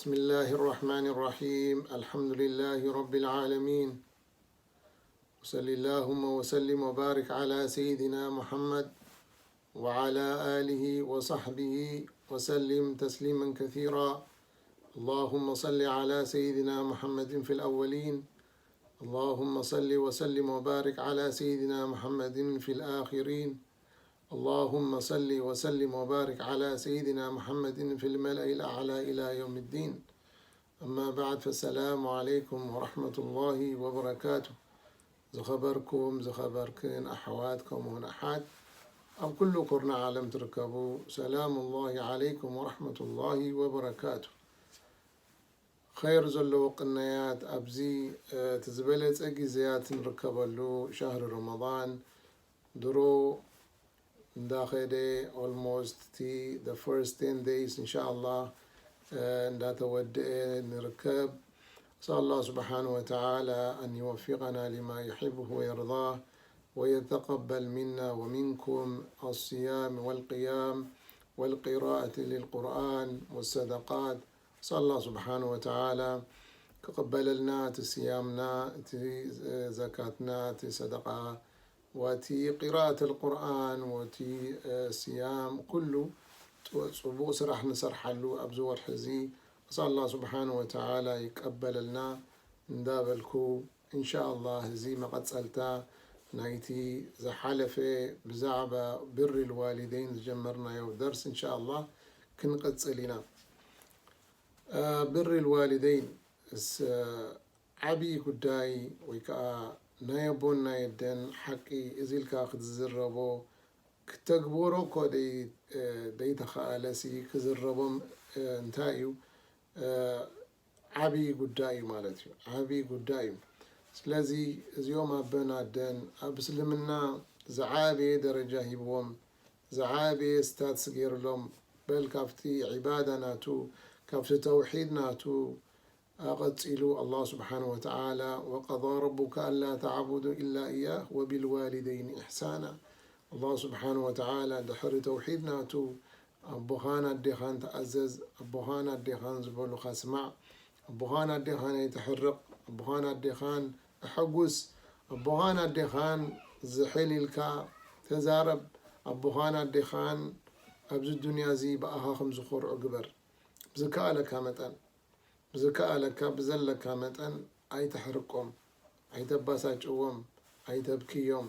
بسم الله الرحمن الرحيم. الحمد لله رب العالمين. وصل اللهم وسلم وبارك على سيدنا محمد وعلى آله وصحبه وسلم تسليما كثيرا. اللهم صل على سيدنا محمد في الأولين. اللهم صل وسلم وبارك على سيدنا محمد في الآخرين. اللهم صل وسلم وبارك على سيدنا محمد في الملأ الأعلى إلى يوم الدين. أما بعد، فالسلام عليكم ورحمة الله وبركاته. ዝኸበርኩም ዝኸበርክን ኣሕዋት ከምኡውን ኣሓት ኣብ ኩሉ ኩርናዕ ዓለም ትርከቡ፣ ሰላም ላሂ ዓለይኩም ወረሕመቱላሂ ወበረካቱ። ኸይር ዘለዎ ቅነያት ኣብዚ እቲ ዝበለጸ ግዜያት ንርከበሉ ሻህሪ ረመዳን ድሮ እንዳኸደ almost እቲ the first ten days እንሻኣላህ እንዳተወደአ ንርከብ። أسأل الله سبحانه وتعالى أن يوفقنا لما يحبه ويرضاه ويتقبل منا ومنكم الصيام والقيام والقراءة للقرآن والصدقات. أسأل الله سبحانه وتعالى ክቕበለልና እቲ ስያምና፣ እቲ ዘካትና፣ እቲ ሰደቃ፣ ወቲ ቂራኣት ኣልቁርኣን፣ ወቲ ስያም፣ ኩሉ ጽቡቕ ስራሕ ንሰርሓሉ ኣብዚ ወርሒ እዚ። ኣስኣል ኣላህ ስብሓነ ወተዓላ ይቀበለልና እንዳበልኩ፣ እንሻ ኣላህ እዚ መቐጸልታ ናይቲ ዝሓለፈ ብዛዕባ ብር ልዋሊደይን ዝጀመርናዮ ደርስ እንሻ ኣላህ ክንቐጽል ኢና። ብር ልዋሊደይን ዓብዪ ጉዳይ ወይ ከዓ ናይ ኣቦን ናይ ኣደን ሓቂ እዚ ኢልካ ክትዝረቦ፣ ክተግበሮ እኮ ደይ-፣ ደይተኸኣለሲ ክዝረቦም እንታይ እዩ? ዓብዪ ጉዳይ እዩ ማለት እዩ። ዓብዪ ጉዳይ እዩ። ስለዚ እዚኦም ኣቦን ኣደን ኣብ እስልምና ዝዓበየ ደረጃ ሂብዎም፣ ዝዓበየ ስታትስ ገይርሎም፣ በል ካብቲ ዒባዳ ናቱ፣ ካብቲ ተውሒድ ናቱ፣ ኣቐጺሉ ኣላህ ስብሓነ ወተዓላ፣ وقضى ربك ألا تعبدوا إلا إياه وبالوالدين إحسانا። ኣላህ ስብሓነ ወተዓላ ድሕሪ ተውሒድ ናቱ ኣቦኻን ኣዴኻን ተኣዘዝ፣ ኣቦኻን ኣዴኻን ዝበሉኻ ስማዕ፣ ኣቦኻን ኣዴኻን ኣይተሕርቕ፣ ኣቦኻን ኣዴኻን ኣሐጉስ፣ ኣቦኻን ኣዴኻን ዝሕል ኢልካ ተዛረብ፣ ኣቦኻን ኣዴኻን ኣብዚ ዱንያ እዚ ብኣኻ ከም ዝኾርዑ ግበር። ብዝከኣለካ መጠን። ብዝከኣለካ ብዘለካ መጠን ኣይተሕርቆም፣ ኣይተባሳጭዎም፣ ኣይተብክዮም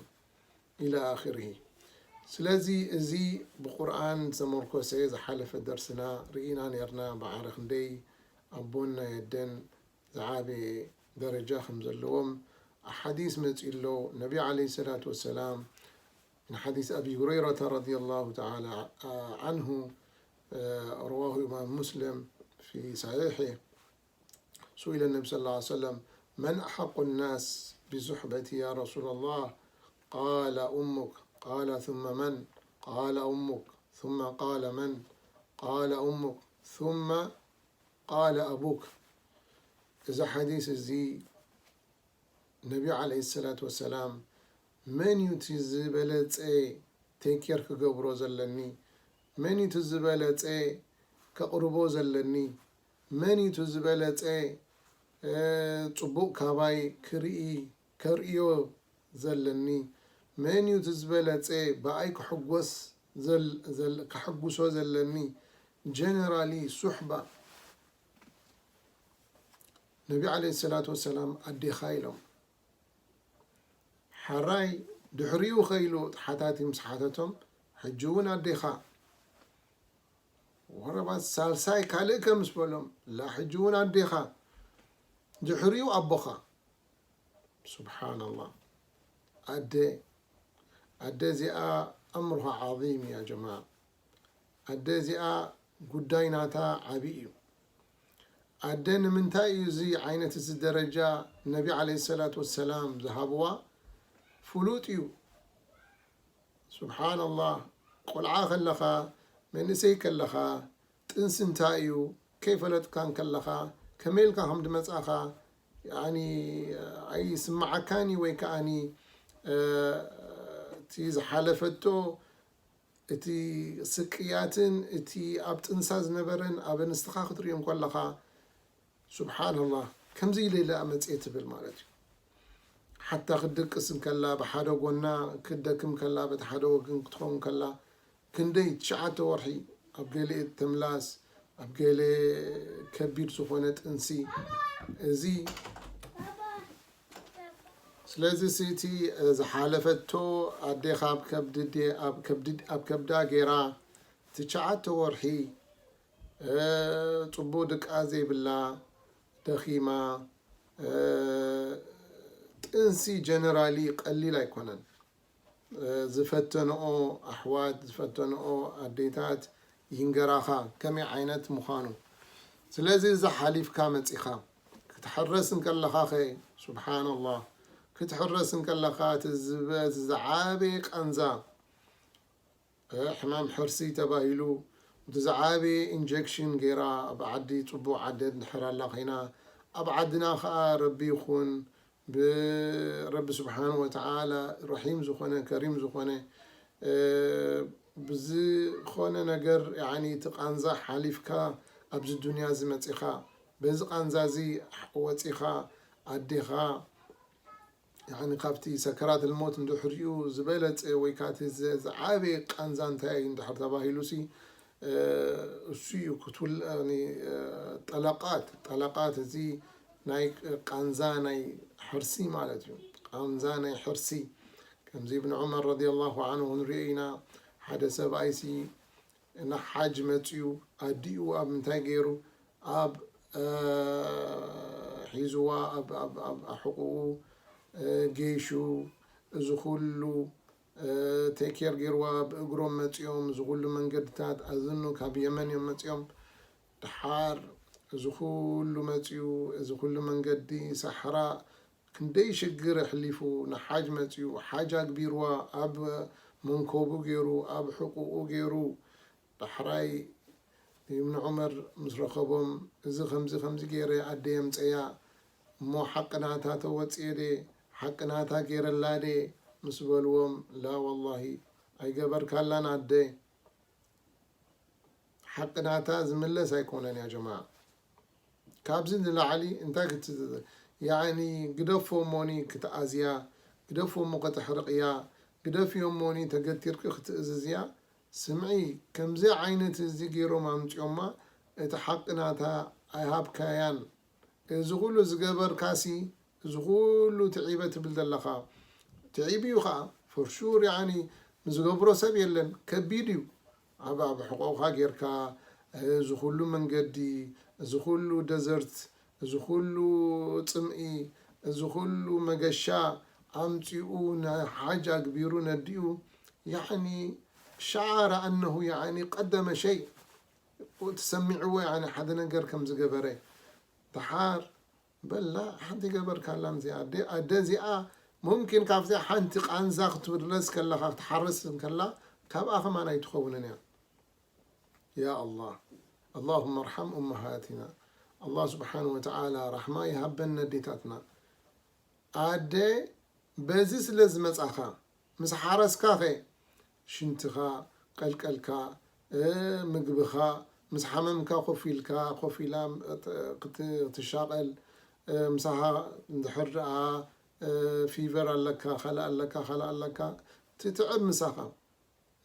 ኢለ ኣኺርሂ። ስለዚ እዚ ብቁርኣን ዝተመርኮሰ ዝሓለፈ ደርስና ርኢና ኔርና፣ ብዓረ ክንደይ ኣቦን ናይ ኣደን ዝዓበየ ደረጃ ከም ዘለዎም ኣሓዲስ መጺኡ ኣሎ። ነቢ ዓለይሂ ሰላቱ ወሰላም من حديث أبي هريرة رضي الله تعالى عنه، رواه إمام مسلم في صحيحه، سئل النبي صلى الله عليه وسلم: من أحق الناس بصحبتي يا رسول الله؟ قال: أمك. قال: ثم من؟ قال: أمك. ثم قال: من؟ قال: أمك. ثم قال: أبوك. እዚ ሓዲስ እዚ ነቢ ዓለይሂ ሰላቱ ወሰላም መን እዩ እቲ ዝበለጸ ቴኬር ክገብሮ ዘለኒ? መን እዩ እቲ ዝበለጸ ከቕርቦ ዘለኒ? መን እዩ እቲ ዝበለጸ፣ እ፣ ጽቡቕ ካባይ ክርኢ፣ ከርእዮ ዘለኒ? መን እዩ እቲ ዝበለጸ ብኣይ ክሕጎስ ዘል-፣ ዘል-፣ ከሐጉሶ ዘለኒ? ጀነራሊ ሱሕባ ነቢ ዓለይሂ ሰላቱ ወሰላም ኣዴኻ ኢሎም። ሓራይ ድሕሪኡ ኸኢሉ ተሓታቲ ምስ ሓተቶም፣ ሕጂ እውን ኣዴኻ። ወረባት ሳልሳይ ካልእ ከ ምስ በሎም፣ ላ ሕጂ እውን ኣዴኻ። ድሕሪኡ ኣቦኻ። ሱብሓነላህ። ኣደ፣ ኣደ እዚኣ ኣምርሃ ዓዚም እያ ጀማዓ። ኣደ እዚኣ ጉዳይ ናታ ዓብዪ እዩ። ኣደ ንምንታይ እዩ እዚ ዓይነት እዚ ደረጃ ነቢ ዓለይሂ ሰላቱ ወሰላም ዝሃብዋ? ፍሉጥ እዩ። ሱብሓነላህ፣ ቆልዓ ከለኻ፣ መንእሰይ ከለኻ፣ ጥንሲ እንታይ እዩ ከይፈለጥካ እንከለኻ፣ ከመይ ኢልካ ከም ድመጻኻ፣ ያኒ፣ ኣይስምዓካን እዩ ወይ ከኣኒ፣ እ፣ እቲ ዝሓለፈቶ፣ እቲ ስቅያትን እቲ ኣብ ጥንሳ ዝነበረን ኣብ ኣንስትኻ ክትርእዮ እንከለኻ፣ ሱብሓነላህ፣ ከምዚ ኢለ ኢላ መፅኤ ትብል ማለት እዩ። ሓታ ክትድቅስ እንከላ ብሓደ ጎና ክትደክም ከላ በቲ ሓደ ወገን ክትኸውን ከላ ክንደይ ትሽዓተ ወርሒ ኣብ ገሊኤ ተምላስ ኣብ ገለ ከቢድ ዝኾነ ጥንሲ እዚ ስለዚ እቲ ዝሓለፈቶ ኣዴኻ ኣብ ከብዲ ኣብ ከብዳ ገይራ ትሽዓተ ወርሒ ፅቡቅ ድቃ ዘይብላ ደኺማ ጥንሲ ጀነራሊ ቀሊል ኣይኮነን። ዝፈተንኦ ኣሕዋት ዝፈተንኦ ኣዴታት ይንገራኻ ከመይ ዓይነት ምዃኑ። ስለዚ እዚ ሓሊፍካ መጺኻ ክትሕረስ እንከለኻ ኸ ሱብሓነላህ ክትሕረስ እንከለኻ እቲ ዝበ- እቲ ዝዓበየ ቃንዛ ሕማም ሕርሲ ተባሂሉ እቲ ዝዓበየ ኢንጀክሽን ገይራ ኣብ ዓዲ ፅቡቅ ዓዲ እንድሕር ኣላ ኮይና ኣብ ዓድና ከዓ ረቢ ይኹን ብረቢ ስብሓን ወተዓላ ረሒም ዝኾነ ከሪም ዝኾነ ብዝኾነ ነገር ያኒ እቲ ቃንዛ ሓሊፍካ ኣብዚ ዱንያ እዚ መፂኻ በዚ ቃንዛ እዚ ወፂኻ ኣዴኻ ያኒ ካብቲ ሰከራት ልሞት እንድሕሪኡ ዝበለፀ ወይ ካቲ ዝዓበየ ቃንዛ እንታይ እዩ እንድሕር ተባሂሉ ሲ እሱ እዩ ክትውል ጠለቃት ጠለቃት እዚ ናይ ቃንዛ ናይ ሕርሲ ማለት እዩ። ቃንዛ ናይ ሕርሲ ከምዚ እብን ዑመር ረዲየላሁ ዓንሁ ንሪኦ ኢና። ሓደ ሰብኣይሲ ንሓጅ መፅዩ ኣዲኡ ኣብ ምንታይ ገይሩ ኣብ ሒዝዋ ኣብ ሕቁኡ ገይሹ እዚ ኩሉ ቴኬር ገይርዋ ብእግሮም መፅኦም እዚ ኩሉ መንገድታት ኣዝኑ ካብ የመን እዮም መፅኦም። ድሓር እዚ ኩሉ መፅኡ እዚ ኩሉ መንገዲ ሳሕራ ክንደይ ሽግር ኣሕሊፉ ንሓጅ መፅኡ ሓጅ ኣግቢርዋ ኣብ መንኮቡ ገይሩ ኣብ ሕቁኡ ገይሩ ዳሕራይ ኢብን ዑመር ምስ ረኸቦም እዚ ከምዚ ከምዚ ገይረ ኣደ የምፀያ እሞ ሓቂ ናታ ተወፅኤ ደ ሓቂ ናታ ገይረላ ደ ምስ በልዎም ላ ወላሂ ኣይገበርካላን ኣደ ሓቂ ናታ ዝምለስ ኣይኮነን ያ ጀማዓ። ካብዚ ንላዕሊ እንታይ ክት ያኒ ግደፎ እሞኒ ክትኣዝያ ግደፎ እሞ ከተሕርቕያ ግደፍዮ እሞኒ ተገቲርኪ ክትእዝዝያ ስምዒ ከምዚ ዓይነት እዚ ገይሮም ኣምፅኦማ እቲ ሓቂ ናታ ኣይሃብካያን እዚ ኩሉ ዝገበርካሲ እዚ ኩሉ ትዒበ ትብል ዘለኻ ትዒብ እዩ ከዓ for sure ያኒ ንዝገብሮ ሰብ የለን ከቢድ እዩ ኣብ ኣብ ሕቆኻ ጌርካ እዚ ኩሉ መንገዲ እዚ ኩሉ ደዘርት እዚ ኩሉ ፅምኢ እዚ ኩሉ መገሻ ኣምፂኡ ንሓጅ ኣግቢሩ ነዲኡ ያኒ ሸዓረ ኣነሁ ያኒ ቀደመ ሸይ ተሰሚዕዎ ያኒ ሓደ ነገር ከም ዝገበረ ደሓር በላ ሓንቲ ገበርካላን እዚኣ ኣደ ኣደ እዚኣ ሙምኪን ካብዚኣ ሓንቲ ቃንዛ ክትብለስ ከለኻ ክትሓርስ እንከላ ካብኣ ከማን ኣይትኸውንን እያ ያ ኣላህ ኣላሁመ ርሓም ኡመሃቲና ኣላህ ስብሓን ወተዓላ ራሕማ ይሃበን ነዴታትና ኣደ በዚ ስለ ዝመጻኻ ምስ ሓረስካ ኸ ሽንትኻ ቀልቀልካ ምግብኻ ምስ ሓመምካ ኮፍ ኢልካ ኮፍ ኢላ ክትሻቐል ምሳኻ እንድሕር ደኣ ፊቨር ኣለካ ካልእ ኣለካ ካልእ ኣለካ ትትዕብ ምሳኻ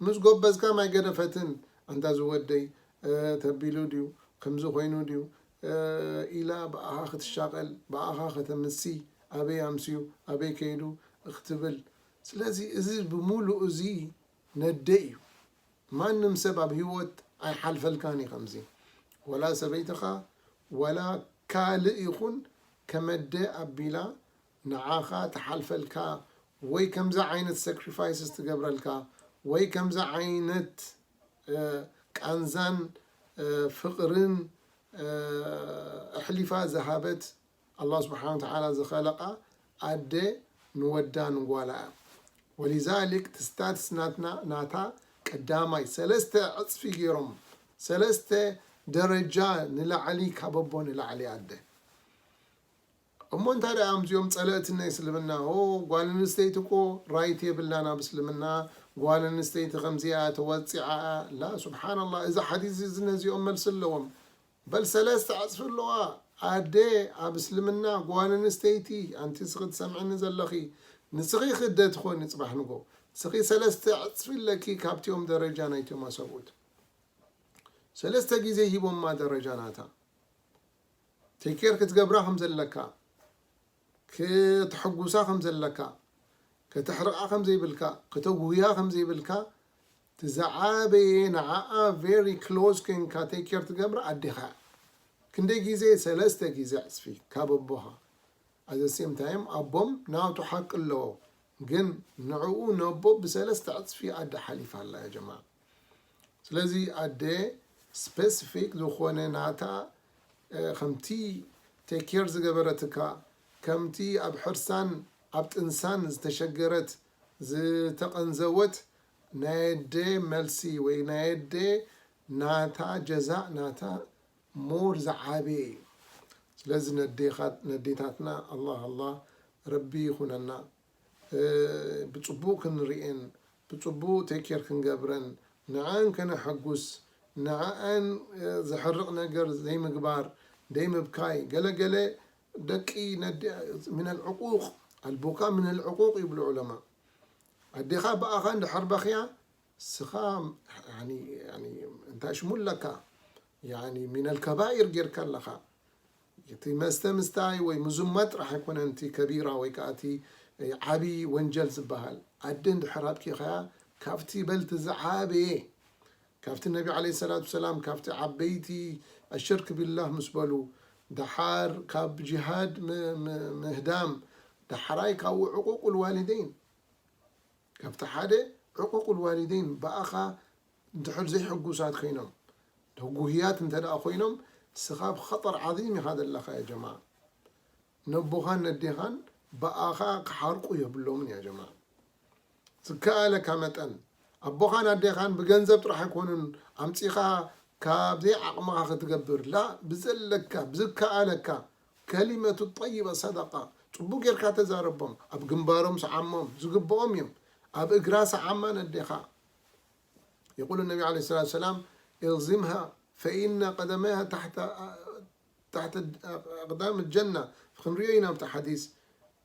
ምስ ጎበዝካ ማይ ገደፈትን ኣንታ ዝወደይ ተቢሉ ድዩ ከምዚ ኮይኑ ድዩ ኢላ ብኣኻ ክትሻቐል ብኣኻ ከተምሲ ኣበይ ኣምስዩ ኣበይ ከይዱ ክትብል ስለዚ እዚ ብምሉእ እዚ ነደ እዩ ማንም ሰብ ኣብ ህይወት ኣይሓልፈልካን እዩ ከምዚ ወላ ሰበይትኻ ወላ ካልእ ይኹን ከመደ ኣቢላ ንዓኻ ትሓልፈልካ ወይ ከምዚ ዓይነት ሳክሪፋይስስ ትገብረልካ ወይ ከምዚ ዓይነት ቃንዛን ፍቕርን ኣሕሊፋ ዝሃበት ኣላህ ስብሓን ወተዓላ ዝኸለቓ ኣደ ንወዳ ንጓላ እያ ወሊዛሊክ ትስታትስ ናትና ናታ ቀዳማይ ሰለስተ ዕፅፊ ገይሮም ሰለስተ ደረጃ ንላዕሊ ካብ ኣቦ ንላዕሊ ኣደ እሞ እንታይ ደኣ እዚኦም ጸለእቲ ናይ እስልምና ኦ ጓል ኣንስተይቲ እኮ ራይት የብላን ኣብ እስልምና ጓል ኣንስተይቲ ከምዚኣ ተወጺዓ ላ ስብሓንላ እዚ ሓዲስ እዚ ነዚኦም መልሲ ኣለዎም በል ሰለስተ ዕጽፊ ኣለዋ ኣደ ኣብ እስልምና ጓል ኣንስተይቲ፣ ኣንቲ ንስኺ ትሰምዕኒ ዘለኺ፣ ንስኺ ክደ ትኾኒ ጽባሕ ንጎ፣ ንስኺ ሰለስተ ዕጽፊ ኣለኪ ካብቲኦም ደረጃ ናይቶም ኣሰብኡት። ሰለስተ ግዜ ሂቦማ ደረጃ ናታ። ቴኬር ክትገብራ ከም ዘለካ፣ ከተሐጉሳ ከም ዘለካ፣ ከተሕርቓ ከም ዘይብልካ፣ ከተጉህያ ከም ዘይብልካ፣ እቲ ዝዓበየ ንዓኣ very close ኮይንካ ቴኬር ትገብራ ኣዴኻ። ክንደይ ግዜ? ሰለስተ ግዜ ዕጽፊ ካብ ኣቦኻ። At the same time ኣቦም ናቱ ሓቂ ኣለዎ፣ ግን ንዕኡ ነቦ ብሰለስተ ዕጽፊ ኣደ ሓሊፋ ኣላ ያ ጀማዓ። ስለዚ ኣደ ስፔሲፊክ ዝኾነ ናታ፣ እ፣ ከምቲ ቴኬር ዝገበረትካ፣ ከምቲ ኣብ ሕርሳን ኣብ ጥንሳን ዝተሸገረት ዝተቐንዘወት፣ ናይ ኣደ መልሲ ወይ ናይ ኣደ ናታ ጀዛእ ናታ ሞር ዝዓበየ እዩ። ስለዚ ነዴኻት-፣ ነዴታትና ኣላህ ኣላህ ረቢ ይኹነና፣ እ፣ ብጽቡቕ ክንርእየን፣ ብጽቡቕ ቴኬር ክንገብረን፣ ንዐን ከነሐጉስ፣ ንዐን፣ እ፣ ዘሕርቕ ነገር ዘይምግባር፣ ዘይምብካይ። ገለገለ ደቂ ነዴ-፣ ሚነል ዕቁቕ፣ ኣልቡካ ሚነል ዕቁቕ ይብሉ ዑለማ። ኣዴኻ ብኣኻ እንድሕር በኽያ፣ ስኻ፣ ያኒ፣ ያኒ፣ እንታይ ሽሙ ኣለካ? ያኒ፣ ሚነል ከባኢር ጌርካ ኣለኻ። እቲ መስተ ምስታይ ወይ ምዝማጥ ጥራሕ ኣይኮነን እቲ ከቢራ ወይ ከዓ እቲ ዓቢ ወንጀል ዝበሃል። ኣደ እንድሕር ኣብኪኻያ፣ ካብቲ በልቲ ዝዓበየ፣ ካብቲ ነቢ ዓለይሂ ሰላቱ ወሰላም፣ ካብቲ ዓበይቲ ኣሽርክ ቢላህ ምስ በሉ፣ ደሓር ካብ ጂሃድ ም-፣ ም-፣ ምህዳም፣ ደሓራይ ካብኡ ዕቁቁል ዋሊደይን። ካብቲ ሓደ ዕቁቁል ዋሊደይን ብኣኻ እንድሕር ዘይሕጉሳት ኮይኖም፣ ተጉህያት እንተ ደኣ ኮይኖም፣ ንስኻ ኣብ ኸጠር ዓዚም ኢኻ ዘለኻ ያ ጀማዓ። ነቦኻን ነዴኻን ብኣኻ ክሓርቁ የብሎምን ያ ጀማዓ። ዝከኣለካ መጠን፣ ኣቦኻን ኣዴኻን ብገንዘብ ጥራሕ ኣይኮኑን ኣምጺኻ ካብ ዘይዓቕምኻ ክትገብር፣ ላ፣ ብዘለካ፣ ብዝከኣለካ፣ ከሊመቱ ጠይባ ሰደቃ፣ ጽቡቕ ጌርካ ተዛረቦም፣ ኣብ ግንባሮም ሰዓሞም፣ ዝግብኦም እዮም፣ ኣብ እግራ ሰዓማ ነዴኻ። የቁሉ ነቢ ዓለይሂ ሰላቱ ወሰላም፣ ኢልዚምሃ ፈኢነ ቀደመይሃ ታሕተ፣ ታሕተ ኣቅዳም ጀና። ክንሪኦ ኢና ኣብቲ ሓዲስ።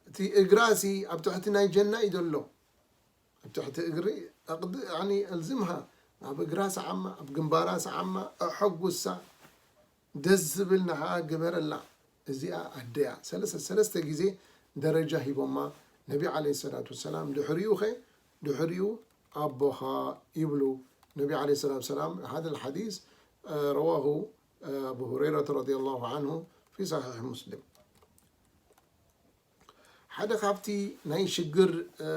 እቲ እግራ ሲ ኣብ ትሕቲ ናይ ጀና እዩ ዘሎ። ኣብ ትሕቲ እግሪ ኣቅድ-፣ ያኒ፣ ኣልዝምሃ፣ ኣብ እግራ ሰዓማ፣ ኣብ ግንባራ ሰዓማ፣ ኣሐጉሳ፣ ደስ ዝብል ንዓ ግበረላ። እዚኣ ኣደያ ሰለስተ፣ ሰለስተ ግዜ ደረጃ ሂቦማ ነቢ ዓለይሂ ሰላቱ ወሰላም። ድሕሪኡ ኸ፣ ድሕሪኡ ኣቦኻ ይብሉ ነቢ ዓለይሂ ሰላቱ ወሰላም። هذا الحديث، እ፣ رواه، እ፣ أبو هريرة رضي الله عنه في صحيح مسلم. ሓደ ካብቲ ናይ ሽግር፣ እ፣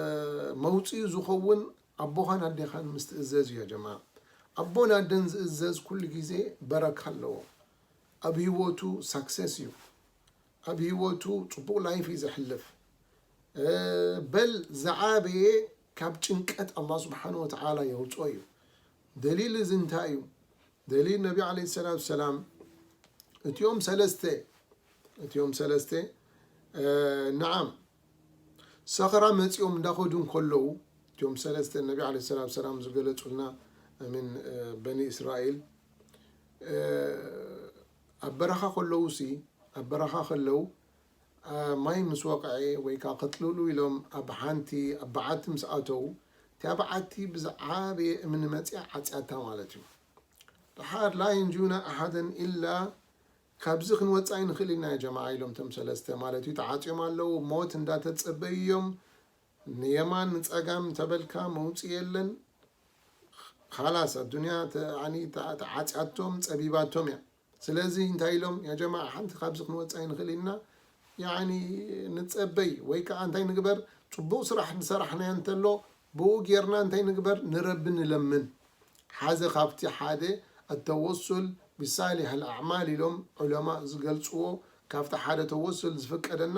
መውፅኢ ዝኸውን ኣቦኻን ኣዴኻን ምስትእዘዝ እዩ፣ ያ ጀማዓ። ኣቦን ኣደን ዝእዘዝ ኩሉ ግዜ በረካ ኣለዎ። ኣብ ህይወቱ ሳክሰስ እዩ። ኣብ ህይወቱ ፅቡቕ ላይፍ እዩ ዘሕልፍ። እ፣ በል ዝዓበየ ካብ ጭንቀት ኣላህ ስብሓን ወተዓላ የውፅኦ እዩ። ደሊል እዚ እንታይ እዩ? ደሊል ነቢ ዓለይሂ ሰላቱ ወሰላም እቲኦም ሰለስተ፣ እቲኦም ሰለስተ፣ እ፣ ነዓም፣ ሰኸራ መጺኦም እንዳኸዱ እንከለዉ፣ እቲኦም ሰለስተ ነቢ ዓለይሂ ሰላቱ ወሰላም ዝገለጹልና ምን፣ እ፣ በኒ እስራኤል፣ እ፣ ኣብ በረኻ ከለዉ ሲ፣ ኣብ በረኻ ከለዉ፣ እ፣ ማይ ምስ ወቕዐ ወይ ከኣ ክጥልሉ ኢሎም ኣብ ሓንቲ፣ ኣብ በዓቲ ምስ ኣተዉ፣ እቲኣ በዓቲ ብዝዓበየ እምኒ መጺኣ ዓጽያታ ማለት እዩ። ደሓር ላ የንጁና ኣሓደን ኢላ ካብዚ ክንወፅእ ኣይንኽእል ኢና ያ ጀማዓ ኢሎም እቶም ሰለስተ ማለት እዩ። ተዓፅዮም ኣለዉ። ሞት እንዳተፀበዩ እዮም። ንየማን ንፀጋም ተበልካ መውፅኢ የለን። ካላስ ኣዱንያ ተ-፣ ያኒ ተ-፣ ተዓፅያቶም ፀቢባቶም እያ። ስለዚ እንታይ ኢሎም? ያ ጀማዓ ሓንቲ ካብዚ ክንወፅእ ኣይንኽእል ኢና። ያኒ ንፀበይ ወይ ከዓ እንታይ ንግበር? ፅቡቕ ስራሕ ዝሰራሕናዮ እንተሎ ብኡ ጌርና እንታይ ንግበር? ንረቢ ንለምን። ሓዘ ካብቲ ሓደ ኣተወሱል ብሳሊሕ ኣልኣዕማል ኢሎም ዑለማ ዝገልጽዎ፣ ካብቲ ሓደ ተወሱል ዝፍቀደና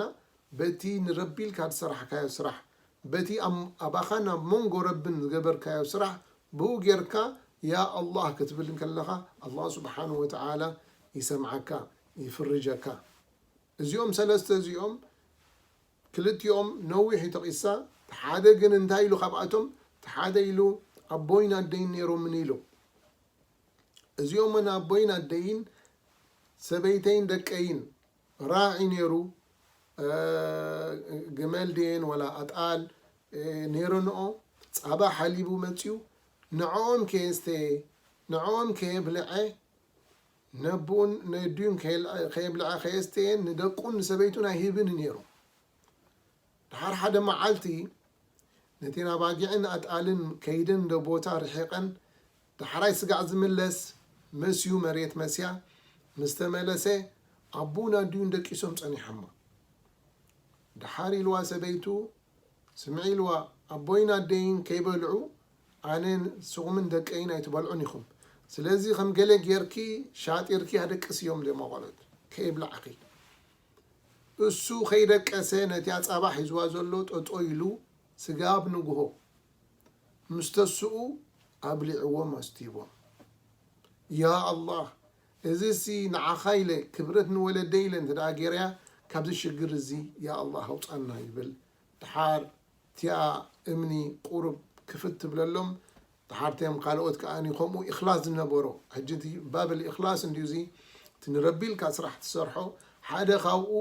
በቲ ንረቢ ኢልካ ዝሰራሕካዮ ስራሕ፣ በቲ ኣብ-፣ ኣባኻን ኣብ መንጎ ረብን ዝገበርካዮ ስራሕ ብኡ ጌርካ ያ ኣላህ ክትብል እንከለኻ ኣላህ ስብሓንሁ ወተዓላ ይሰምዓካ፣ ይፍርጀካ። እዚኦም ሰለስተ እዚኦም ክልቲኦም ነዊሕ እዩ ተቂሳ። እቲ ሓደ ግን እንታይ ኢሉ ካብኣቶም? እቲ ሓደ ኢሉ ኣቦይን ኣደይን ነይሮምኒ ኢሉ። እዚኦም ኣነ ኣቦይን ኣደይን ሰበይተይን ደቀይን ራዒ ነይሩ፣ እ፣ ግመል ድየን ወላ ኣጣል፣ እ፣ ነይረንኦ፣ ጻባ ሓሊቡ መጽዩ፣ ንዕኦም ከየስተየ፣ ንዕኦም ከየብልዐ፣ ነብኡን ነዲኡን ከየል-፣ ከየብልዐ ከየስተየን ንደቁን ንሰበይቱን ኣይህብን ነይሩ። ድሓር ሓደ መዓልቲ ነቲ ናባጊዕን ኣጣልን ከይደን ዶ ቦታ ርሒቐን፣ ዳሕራይ ስጋዕ ዝምለስ መስዩ መሬት መስያ ምስ ተመለሰ፣ ኣቦን ኣዲኡን ደቂሶም ጸኒሖማ። ደሓር ኢልዋ ሰበይቱ፣ ስምዒ ኢልዋ፣ ኣቦይን ኣደይን ከይበልዑ ኣነ ንስኹምን ደቀይን ኣይትበልዑን ኢኹም። ስለዚ ከም ገለ ጌርኪ ሻጢርኪ ኣደቅስዮም ደማ ቆልዑት ከይብላዕኺ። እሱ ከይደቀሰ ነቲ ኣጻባ ሒዝዋ ዘሎ ጠጦ ኢሉ ስጋብ ንግሆ ምስ ተስኡ ኣብሊዕዎም ኣስቲቦም። ያ ኣላህ፣ እዚሲ ንዓኻ ኢለ ክብረት ንወለደይ ኢለ እንተ ደኣ ገይረያ ካብዚ ሽግር እዚ ያ ኣላህ ኣውጻና ይብል። ድሓር እቲኣ እምኒ ቁሩብ ክፍት ትብለሎም፣ ድሓር እቲኦም ካልኦት ከኣ ከምኡ ኢኽላስ ዝነበሮ፣ ሕጂ እቲ ባብል ኢኽላስ እንድዩ እዚ፣ እቲ ንረቢ ኢልካ ስራሕ ትሰርሖ፣ ሓደ ካብኡ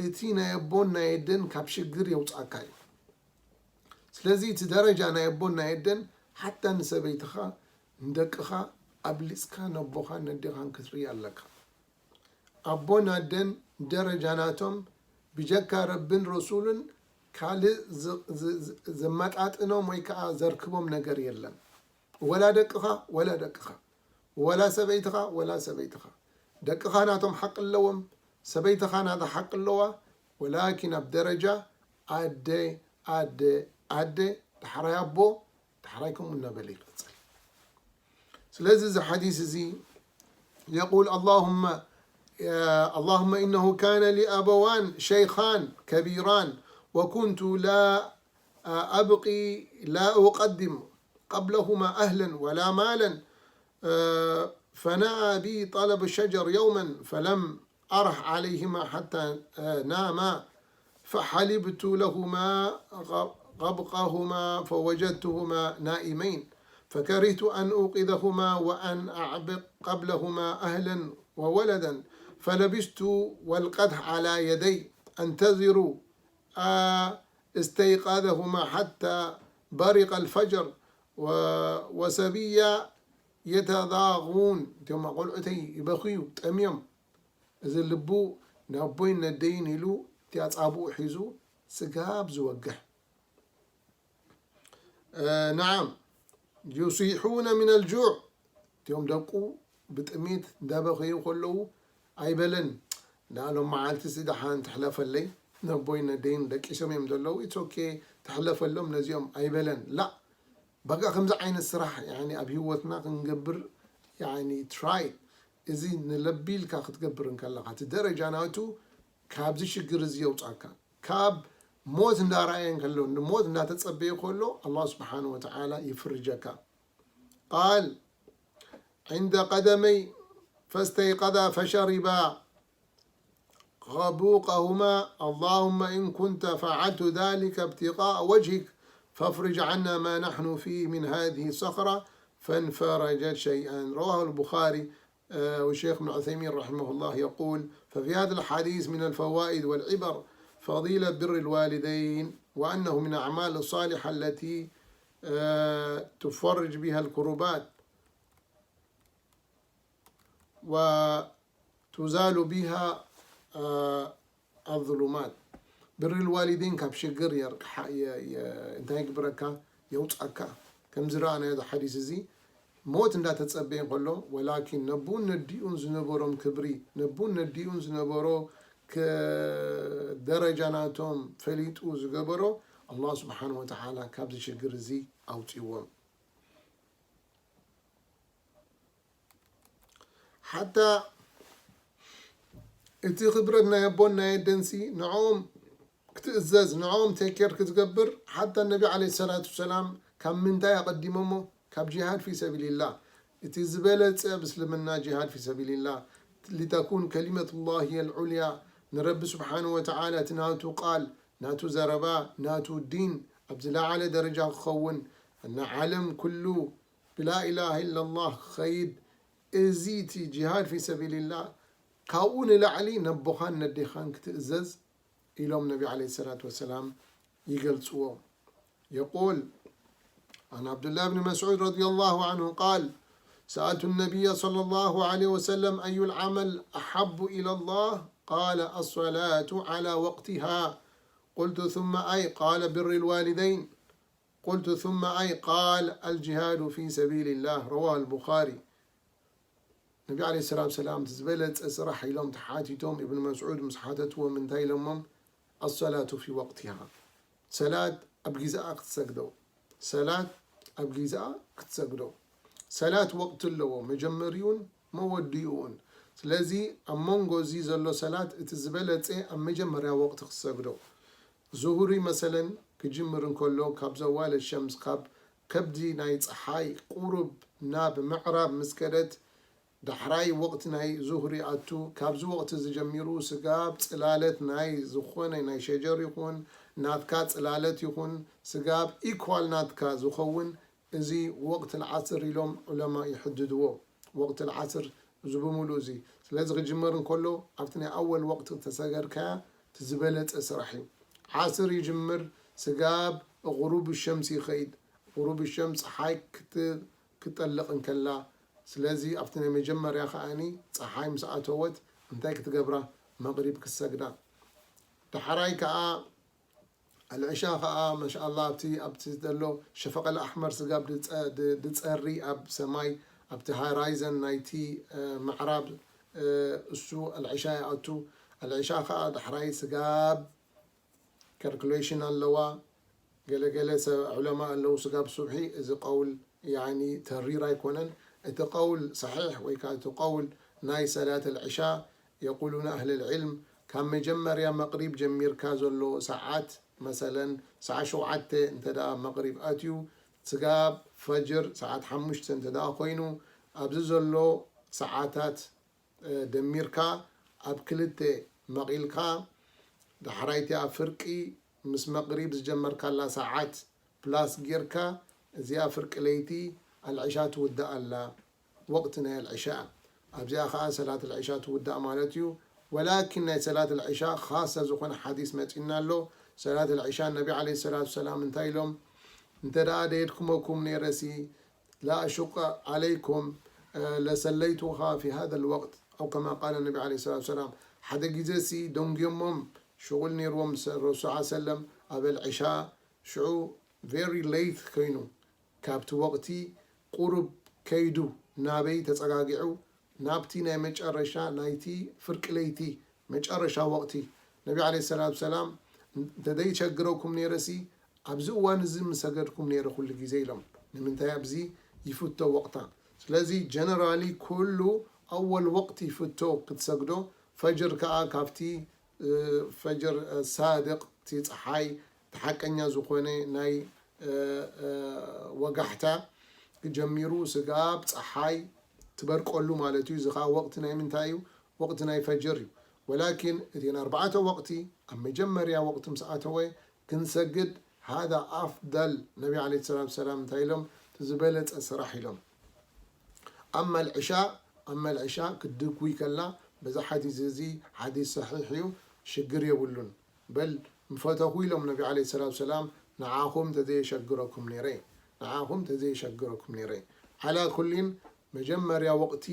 እቲ ናይ ኣቦን ናይ ኣደን ካብ ሽግር የውጻእካ እዩ። ስለዚ እቲ ደረጃ ናይ ኣቦን ናይ ኣደን ሓታ ንሰበይትኻ ንደቅኻ ኣብሊጽካ ነቦኻን ነዴኻን ክትርኢ ኣለካ። ኣቦን ኣደን ደረጃ ናቶም ብጀካ ረብን ረሱልን ካልእ ዝ-፣ ዝ-፣ ዝ-፣ ዘመጣጥኖም ወይ ከኣ ዘርክቦም ነገር የለን። ወላ ደቅኻ፣ ወላ ደቅኻ፣ ወላ ሰበይትኻ፣ ወላ ሰበይትኻ። ደቅኻ ናቶም ሓቂ ኣለዎም፣ ሰበይትኻ ናታ ሓቂ ኣለዋ። ወላኪን ኣብ ደረጃ ኣደ፣ ኣደ፣ ኣደ፣ ዳሕራይ ኣቦ፣ ዳሕራይ ከምኡ እናበለ ይቐጽል። ስለዚ እዚ ሓዲስ እዚ يقول اللهم اللهم إنه كان لي أبوان شيخان كبيران وكنت لا أبقي لا أقدم قبلهما أهلا ولا مالا فنأى بي طلب الشجر يوما فلم أره عليهما حتى ناما فحلبت لهما غبقهما فوجدتهما نائمين فكرهت أن أوقظهما وأن أعبق قبلهما أهلا وولدا فلبثت والقدح على يدي أنتظر استيقاظهما حتى برق الفجر وسبيا يتضاغون እቶም ቆልዑተይ ይበኽዩ ጠምዮም እዚ ልቡ ናቦይን ነደይን ኢሉ እቲ ኣጻብኡ ሒዙ ስጋብ ዝወግሕ نعم يصيحون من الجوع እቲኦም ደቁ ብጥሜት እንዳበኸዩ ከለዉ ኣይበለን ናሎም መዓልቲ ሲ ደሓን ትሕለፈለይ ነቦይን ነደይን ደቂሶም እዮም ዘለዉ it's okay ትሕለፈሎም ነዚኦም ኣይበለን لا በቃ ከምዚ ዓይነት ስራሕ يعني ኣብ ህይወትና ክንገብር يعني try እዚ ንለቢ ኢልካ ክትገብር እንከለኻ እቲ ደረጃ ናቱ ካብዚ ሽግር እዚ የውፃካ ካብ ሞት እንዳረኣየ እንከሎ ንሞት እንዳተፀበየ ከሎ الله سبحانه وتعالى يفرجك قال عند قدمي فاستيقظا فشربا غبوقهما اللهم إن كنت فعلت ذلك ابتغاء وجهك فافرج عنا ما نحن فيه من هذه الصخرة فانفرجت شيئا رواه البخاري والشيخ ابن عثيمين رحمه الله يقول ففي هذا الحديث من الفوائد والعبر فضيلة بر الوالدين وأنه من الأعمال الصالحة التي تفرج بها الكربات وتزال بها الظلمات بر الوالدين ካብ ሽግር እንታይ ይግብረካ የውፃካ ከምዚ ረኣናዮ እዚ ሓዲስ እዚ ሞት እንዳተፀበየ ከሎ ወላኪን ነቡን ነዲኡን ዝነበሮም ክብሪ ነቡን ነዲኡን ዝነበሮ ደረጃ ናቶም ፈሊጡ ዝገበሮ ኣላህ ስብሓን ወተዓላ ካብዚ ሽግር እዚ ኣውፅዎም ሓታ እቲ ክብረት ናይ ኣቦን ናይ ኣደንሲ ንዕኦም ክትእዘዝ ንዕኦም ቴኬር ክትገብር ሓታ ነቢ ዓለ ሰላት ሰላም ካብ ምንታይ ኣቐዲሞሞ ካብ ጂሃድ ፊ ሰቢልላህ እቲ ዝበለጸ ኣብ እስልምና ጂሃድ ፊ ሰቢልላህ ሊተኩን ከሊመት ላህ ሂየ ልዑልያ ንረቢ ስብሓን ወተዓላ እቲ ናቱ ቃል ናቱ ዘረባ ናቱ ዲን ኣብ ዝለዓለ ደረጃ ክኸውን እና ዓለም ኩሉ ብላኢላሃ ኢላላህ ክኸይድ እዚ እቲ ጂሃድ ፊ ሰቢልላህ ካብኡ ንላዕሊ ነቦኻን ነዴኻን ክትእዘዝ ኢሎም ነቢ ዓለይሂ ሰላቱ ወሰላም ይገልጽዎ። يقول عن عبد الله بن مسعود رضي الله عنه قال: سألت النبي صلى الله عليه وسلم: أي العمل أحب إلى الله؟ قال: الصلاة على وقتها. قلت: ثم أي؟ قال: بر الوالدين. قلت: ثم أي؟ قال: الجهاد في سبيل الله. رواه البخاري. ነቢ ዓለይሂ ሰላቱ ወሰላም እቲ ዝበለጸ ስራሕ ኢሎም ተሓቲቶም፣ ኢብኑ መስዑድ ምስ ሓተትዎም እንታይ ኢሎሞም? الصلاة في وقتها። ሰላት ኣብ ግዜኣ ክትሰግዶ። ሰላት ኣብ ግዜኣ ክትሰግዶ። ሰላት ወቕቲ ኣለዎ፣ መጀመሪኡን መወዲኡን። ስለዚ ኣብ መንጎ እዚ ዘሎ ሰላት እቲ ዝበለጸ ኣብ መጀመርያ ወቕቲ ክትሰግዶ። ዙሁሪ መሰለን ክጅምር እንከሎ ካብ ዘዋለ ሸምስ፣ ካብ ከብዲ ናይ ጸሓይ ቁሩብ ናብ ምዕራብ ምስ ከደት፣ ዳሕራይ ወቕቲ ናይ ዙሁሪ ኣቱ። ካብዚ ወቕቲ እዚ ጀሚሩ ስጋብ ጽላለት ናይ ዝኾነ ናይ ሸጀር ይኹን ናትካ ጽላለት ይኹን ስጋብ ኢኳል ናትካ ዝኸውን እዚ ወቕት ልዓስር ኢሎም ዑለማ ይሕድድዎ። ወቕት ልዓስር እዚ ብምሉእ እዚ ስለዚ ክጅመር እንከሎ ኣብቲ ናይ ኣወል ወቕቲ ተሰገድካያ እቲ ዝበለጸ ስራሕ እዩ። ዓስር ይጅምር ስጋብ غروب الشمس ይኸይድ። غروب الشمس ፀሓይ ክት- ክጠልቕ እንከላ። ስለዚ ኣብቲ ናይ መጀመርያ ከኣኒ ፀሓይ ምስ ኣተወት እንታይ ክትገብራ? መቕሪብ ክትሰግዳ። ዳሕራይ ከኣ ኣልዕሻ ከኣ ማሻኣላ ኣብቲ ኣብቲ ዘሎ ሸፈቐል ኣሕመር ስጋብ ድፀ- ድ- ድፀሪ ኣብ ሰማይ ኣብቲ ሃራይዘን ናይቲ እ፣ ምዕራብ እ፣ እሱ ኣልዕሻ ይኣቱ። ኣልዕሻ ከኣ ዳሕራይ ስጋብ ካልኩሌሽን ኣለዋ። ገለገለ ሰብ ዑለማ ኣለዉ ስጋብ ሱብሒ እዚ ቀውል ያኒ ተሪር ኣይኮነን። እቲ ቀውል ሰሒሕ ወይ ከዓ እቲ ቀውል ናይ ሰላት ኣልዕሻ የቁሉና ኣህል ልዕልም ካብ መጀመርያ መቕሪብ ጀሚርካ ዘሎ ሰዓት መሰለን ሰዓት ሸውዓተ እንተ ደኣ መቕሪብ ኣትዩ ስጋብ ፈጅር ሰዓት ሓሙሽተ እንተ ደኣ ኮይኑ ኣብዚ ዘሎ ሰዓታት ደሚርካ ኣብ ክልተ መቒልካ ዳሕራይ እቲኣ ፍርቂ ምስ መቕሪብ ዝጀመርካላ ሰዓት ፕላስ ጌርካ እዚኣ ፍርቂ ለይቲ ኣልዕሻ ትውዳእ ኣላ። ወቕቲ ናይ ኣልዕሻ ኣብዚኣ ኸዓ ሰላት ኣልዕሻ ትውዳእ ማለት እዩ። ወላኪን ናይ ሰላት ኣልዕሻ ኻሰ ዝኾነ ሓዲስ መፂና ኣሎ። ሰላት ኣልዕሻ ነቢ ዓለይሂ ሰላቱ ሰላም እንታይ ኢሎም? እንተ ደኣ ደየድክመኩም ነይረሲ لا أشق عليكم لصليتها في هذا الوقت أو كما قال النبي عليه الصلاة والسلام ሓደ ግዜ ሲ ደንጉዮሞም ሽغል ነይርዎም ረሱል ሰለም ኣብ ኣልዕሻ ሽዑ very late ኮይኑ ካብቲ ወቕቲ ቁሩብ ከይዱ ናበይ ተጸጋጊዑ ናብቲ ናይ መጨረሻ ናይቲ ፍርቂ ለይቲ መጨረሻ ወቕቲ ነቢ ዓለይሂ ሰላቱ ሰላም እንተደይቸግረኩም ነይረሲ ኣብዚ እዋን እዚ ምሰገድኩም ነይረ ኩሉ ግዜ ኢሎም። ንምንታይ ኣብዚ ይፍቶ ወቕታ። ስለዚ ጀነራሊ ኩሉ ኣወል ወቕቲ ይፍቶ ክትሰግዶ ፈጅር ከኣ ካብቲ ፈጅር ሳድቅ እቲ ፀሓይ እቲ ሓቀኛ ዝኾነ ናይ ወጋሕታ ጀሚሩ ስጋብ ፀሓይ ትበርቀሉ ማለት እዩ። እዚ ከዓ ወቕቲ ናይ ምንታይ እዩ? ወቕቲ ናይ ፈጅር እዩ። ወላኪን እቲን ኣርባዕተ ወቕቲ ኣብ መጀመርያ ወቕቲ ምስ ኣተወ ክንሰግድ ሃዛ ኣፍደል ነቢ ዓለይሂ ሰላቱ ሰላም እንታይ ኢሎም እቲ ዝበለፀ ስራሕ ኢሎም። ኣማ ልዕሻ ኣማ ልዕሻ ክትድጉይ ከላ በዛ ሓዲስ እዚ ሓዲስ ሰሒሕ እዩ ሽግር የብሉን። በል ምፈተኹ ኢሎም ነቢ ዓለይሂ ሰላቱ ሰላም ንዓኹም ተዘየሸግረኩም ነይረ ንዓኹም ተዘየሸግረኩም ነይረ። ዓላ ኩሊን መጀመርያ ወቕቲ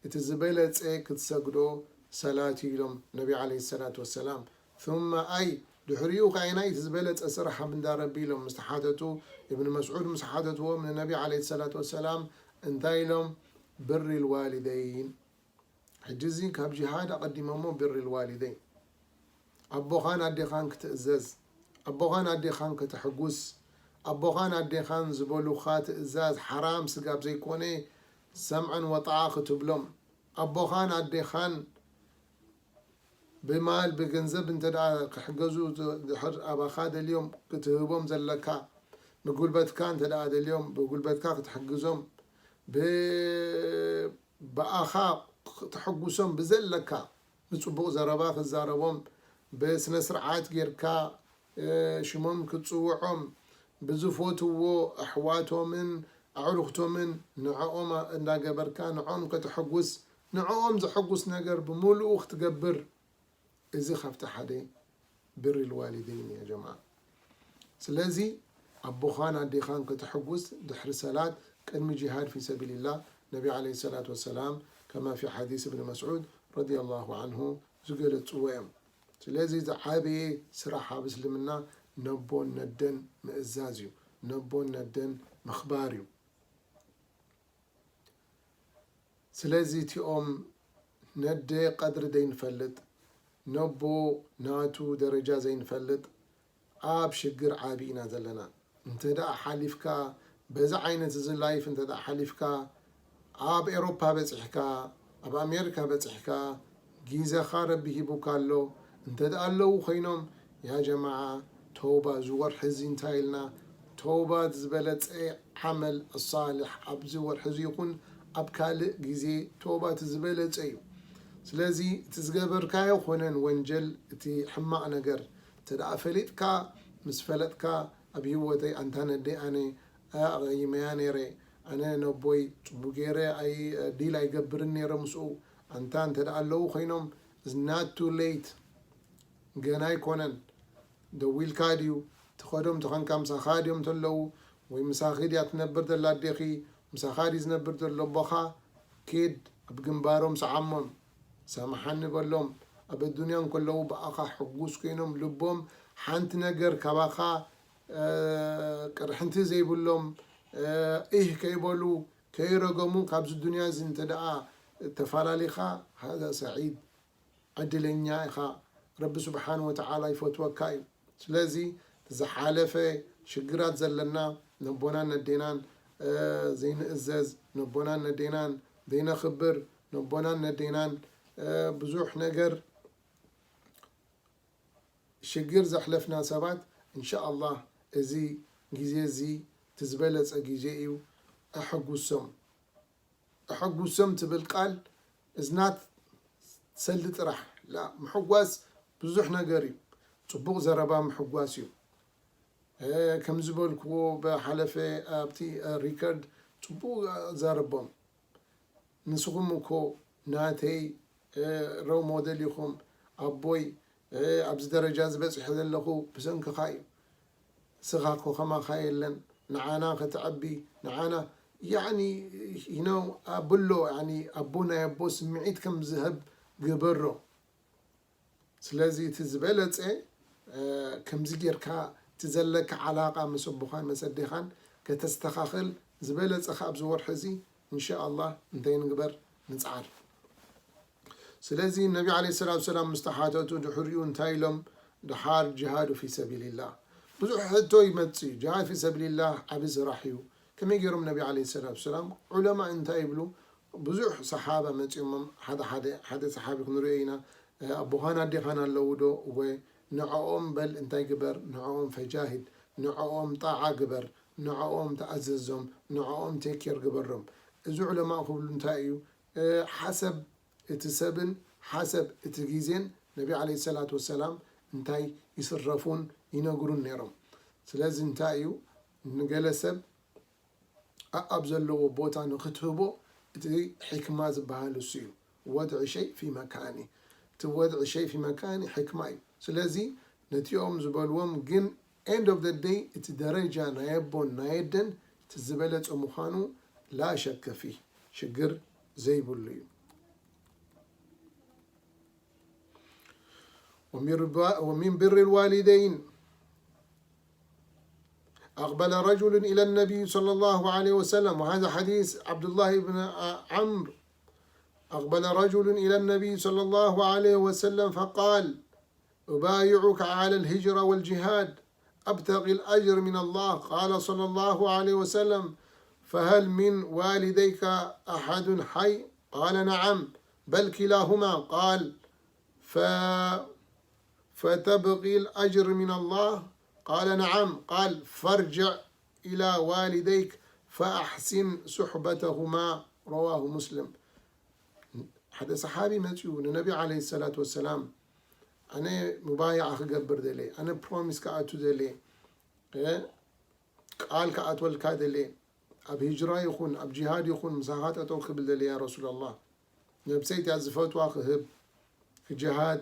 እቲ ዝበለጸ ክትሰግዶ ሰላት እዩ ኢሎም ነቢ ዓለይሂ ሰላቱ ወሰላም። ثم ኣይ ድሕሪኡ ከዓይናይ እቲ ዝበለጸ ስራሕ ኣብ እንዳ ረቢ ኢሎም ምስ ተሓተቱ እብን መስዑድ ምስ ሓተትዎም ንነቢ ዓለይሂ ሰላቱ ወሰላም እንታይ ኢሎም ብሪ ልዋሊደይን ሕጂ እዚ ካብ ጅሃድ ኣቐዲሞሞ ብሪ ልዋሊደይን ኣቦኻን ኣዴኻን ክትእዘዝ ኣቦኻን ኣዴኻን ከተሕጉስ ኣቦኻን ኣዴኻን ዝበሉኻ ትእዛዝ ሓራም ስጋብ ዘይኮነ ሰምዐን ወጣዓ ክትብሎም ኣቦኻን ኣዴኻን ብማል ብገንዘብ እንተ ደኣ ክሕገዙ ድሕር ኣባኻ ደልዮም ክትህቦም ዘለካ ብጉልበትካ እንተ ደኣ ደልዮም ብጉልበትካ ክትሕግዞም ብኣኻ ክትሕጉሶም ብዘለካ ብፅቡቕ ዘረባ ክዛረቦም ብስነ ስርዓት ጌርካ ሽሞም ክትፅውዖም ብዝፈትዎ ኣሕዋቶምን ኣዕሩኽቶምን ንዕኦም እንዳገበርካ ንዕኦም ከተሐጉስ ንዕኦም ዘሐጉስ ነገር ብምሉኡ ክትገብር፣ እዚ ካብቲ ሓደ ብር ልዋሊደይን እያ ጀማዓ። ስለዚ ኣቦኻን ኣዴኻን ከተሐጉስ ድሕሪ ሰላት ቅድሚ ጂሃድ ፊ ሰቢልላህ ነቢ ዓለይሂ ሰላቱ ወሰላም ከማ ፊ ሓዲስ እብን መስዑድ ረዲየላሁ ዓንሁ ዝገለጽዎ እዮም። ስለዚ ዝዓበየ ስራሕ ኣብ እስልምና ነቦን ነደን ምእዛዝ እዩ። ነቦን ነደን ምኽባር እዩ። ስለዚ እቲኦም ነደ ቀድሪ ዘይንፈልጥ፣ ነቦ ናቱ ደረጃ ዘይንፈልጥ ኣብ ሽግር ዓቢ ኢና ዘለና። እንተ ደኣ ሓሊፍካ፣ በዚ ዓይነት እዚ ላይፍ እንተ ደኣ ሓሊፍካ፣ ኣብ ኤሮፓ በጺሕካ፣ ኣብ ኣሜሪካ በጺሕካ፣ ጊዘኻ ረቢ ሂቡካ ኣሎ። እንተ ደኣ ኣለዉ ኮይኖም፣ ያ ጀማዓ፣ ተውባ እዚ ወርሒ እዚ እንታይ ኢልና? ተውባ ዝበለጸ ዓመል ሳልሕ ኣብዚ ወርሒ እዚ ይኹን ኣብ ካልእ ግዜ ተውባ እቲ ዝበለጸ እዩ። ስለዚ እቲ ዝገበርካዮ ኮነን ወንጀል፣ እቲ ሕማቕ ነገር እንተ ደኣ ፈሊጥካ፣ ምስ ፈለጥካ ኣብ ህይወተይ ኣንታ ነደይ ኣነ ኣቕይመያ ነይረ፣ ኣነ ነቦይ ጽቡቕ ገይረ ኣይ ዲል ኣይገብርን ነይረ ምስኡ፣ ኣንታ እንተ ደኣ ኣለዉ ኮይኖም፣ it's not too late፣ ገና ኣይኮነን። ደዊልካ ድዩ ትኸዶም ተኾንካ፣ ምሳኻ ድዮም ተለዉ ወይ ምሳኺ ድያ ትነብር ዘላ ኣዴኺ፣ ምሳኻ ድዩ ዝነብር ዘሎ ኣቦኻ? ኪድ ኣብ ግንባሮም ሰዓሞም፣ ሰምሓኒ በሎም። ኣብ ኣዱንያ እንከለዉ ብኣኻ ሕጉስ ኮይኖም ልቦም ሓንቲ ነገር ካባኻ፣ እ፣ ቅርሕንቲ ዘይብሎም፣ እ፣ ኢህ ከይበሉ ከይረገሙ ካብዚ ዱንያ እዚ እንተ ደኣ ተፈላሊኻ፣ ሃዛ ሰዒድ፣ ዕድለኛ ኢኻ። ረቢ ስብሓን ወተዓላ ይፈትወካ እዩ። ስለዚ ዝሓለፈ ሽግራት ዘለና ነቦናን ነዴናን፣ እ፣ ዘይንእዘዝ፣ ነቦናን ነዴናን ዘይነኽብር፣ ነቦናን ነዴናን፣ እ፣ ብዙሕ ነገር ሽግር ዘሕለፍና ሰባት፣ እንሻኣላህ እዚ ግዜ እዚ እቲ ዝበለጸ ግዜ እዩ። ኣሐጉሶም። ኣሐጉሶም ትብል ቃል እዝናት ሰልዲ ጥራሕ። ላ፣ ምሕጓስ ብዙሕ ነገር እዩ። ጽቡቕ ዘረባ ምሕጓስ እዩ። እ፣ ከም ዝበልክዎ ብሓለፈ ኣብቲ፣ እ፣ ሪከርድ ጽቡቕ፣ እ፣ ዘረቦም። ንስኹም እኮ ናተይ፣ እ፣ ሮል ሞደል ኢኹም። ኣቦይ፣ እ፣ ኣብዚ ደረጃ እዚ በጺሐ ዘለኹ ብሰንክኻ እዩ። ንስኻ እኮ ከማኻ የለን። ንዓና ከተዕቢ፣ ንዓና፣ ያዕኒ፣ you know፣ ኣብሎ፣ ያዕኒ፣ ኣቦ ናይ ኣቦ ስምዒት ከም ዝህብ ግበሮ። ስለዚ እቲ ዝበለጸ፣ እ፣ ከምዚ ጌርካ እቲ ዘለካ ዓላቃ ምስ ኣቦኻን ምስ ኣዴኻን ከተስተኻኽል ዝበለጸ ከኣ ኣብዚ ወርሒ እዚ፣ እንሻኣላህ፣ እንታይ ንግበር? ንጽዓር። ስለዚ ነቢ ዓለይሂ ሰላቱ ሰላም ምስ ተሓተቱ ድሕሪኡ እንታይ ኢሎም? ደሓር ጅሃዱ ፊ ሰቢልላህ። ብዙሕ ሕቶ ይመጽእ እዩ። ጅሃድ ፊ ሰቢልላህ ዓቢ ስራሕ እዩ። ከመይ ገይሮም ነቢ ዓለይሂ ሰላቱ ሰላም? ዑለማ እንታይ ይብሉ? ብዙሕ ሰሓባ መጺኦሞም፣ ሓደ ሓደ፣ ሓደ ሰሓቢ ክንሪኦ ኢና። እ፣ ኣቦኻን ኣዴኻን ኣለዉ ዶ? እወ። ንዕኦም በል እንታይ ግበር? ንዕኦም ፈጃሂድ፣ ንዕኦም ጣዓ ግበር፣ ንዕኦም ተኣዘዞም፣ ንዕኦም ቴክ ኬር ግበሮም። እዚ ዑለማ ክብሉ እንታይ እዩ? እ፣ ሓሰብ እቲ ሰብን ሓሰብ እቲ ግዜን ነቢ ዓለይሂ ሰላቱ ወሰላም እንታይ ይስረፉን ይነግሩን ነይሮም። ስለዚ እንታይ እዩ? ንገለ ሰብ ኣኣብ ዘለዎ ቦታ ንክትህቦ እቲ ሕክማ ዝበሃል እሱ እዩ። ወድዒ ሸይ ፊ መካኒ። እቲ ወድዒ ሸይ ፊ መካኒ ሕክማ እዩ። ስለዚ ነቲኦም ዝበልዎም ግን ኤንድ ኦፍ ደ ደይ እቲ ደረጃ ናይ ኣቦን ናይ ኣደን እቲ ዝበለጸ ምዃኑ ላ ሸከ ፊህ፣ ሽግር ዘይብሉ እዩ። ومن ربا-، ومن بر الوالدين، أقبل رجل إلى النبي صلى الله عليه وسلم، وهذا حديث عبد الله بن عمرو، أقبل رجل إلى النبي صلى الله عليه وسلم فقال: أبايعك على الهجرة والجهاد أبتغي الأجر من الله. قال صلى الله عليه وسلم: فهل من والديك أحد حي؟ قال: نعم، بل كلاهما. قال: ف-، فتبغي الأجر من الله؟ قال: نعم. قال: فارجع إلى والديك فأحسن صحبتهما. رواه مسلم. ሓደ ሰሓቢ መጺኡ ንነቢ ዓለይሂ ሰላቱ ወሰላም፣ ኣነ ሙባይዓ ክገብር ደልየ፣ ኣነ ፕሮሚስ ክኣቱ ደልየ፣ እ፣ ቃል ክኣትወልካ ደልየ፣ ኣብ ሂጅራ ይኹን ኣብ ጂሃድ ይኹን ምሳኻ ጠጠው ክብል ደልየ ያ ረሱላላህ። ነብሰይ እቲኣ ዝፈትዋ ክህብ፣ ክጅሃድ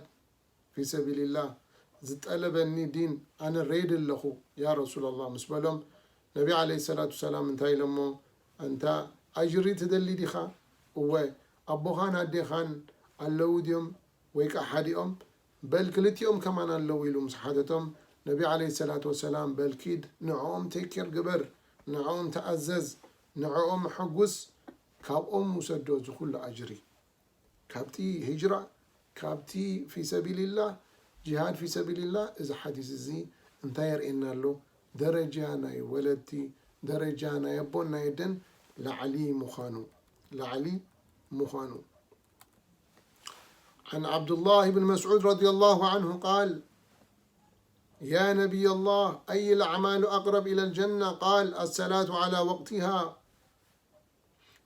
ፊ ሰቢልላህ፣ ዝጠለበኒ ዲን ኣነ ሬዲ ኣለኹ ያ ረሱላላህ ምስ በሎም፣ ነቢ ዓለይሂ ሰላቱ ሰላም እንታይ ኢሎሞ? ኣንታ ኣጅሪ ትደሊ ዲኻ? እወ። ኣቦኻን ኣዴኻን ኣለዉ ድዮም? ወይ ከዓ ሓዲኦም? በል ክልቲኦም ከማን ኣለዉ ኢሉ ምስ ሓተቶም፣ ነቢ ዓለይሂ ሰላቱ ወሰላም፣ በል ኪድ ንዕኦም ቴክ ኬር ግበር፣ ንዕኦም ተኣዘዝ፣ ንዕኦም ሕጉስ፣ ካብኦም ውሰዶ እዚ ኩሉ ኣጅሪ። ካብቲ ሂጅራ፣ ካብቲ ፊ ሰቢልላህ፣ ጂሃድ ፊ ሰቢልላህ፣ እዚ ሓዲስ እዚ እንታይ የርእየና ኣሎ? ደረጃ ናይ ወለድቲ፣ ደረጃ ናይ ኣቦን ናይ ኣደን ላዕሊ ምዃኑ፣ ላዕሊ ምዃኑ። عن عبد الله بن مسعود رضي الله عنه قال: يا نبي الله، أي الأعمال أقرب إلى الجنة؟ قال: الصلاة على وقتها.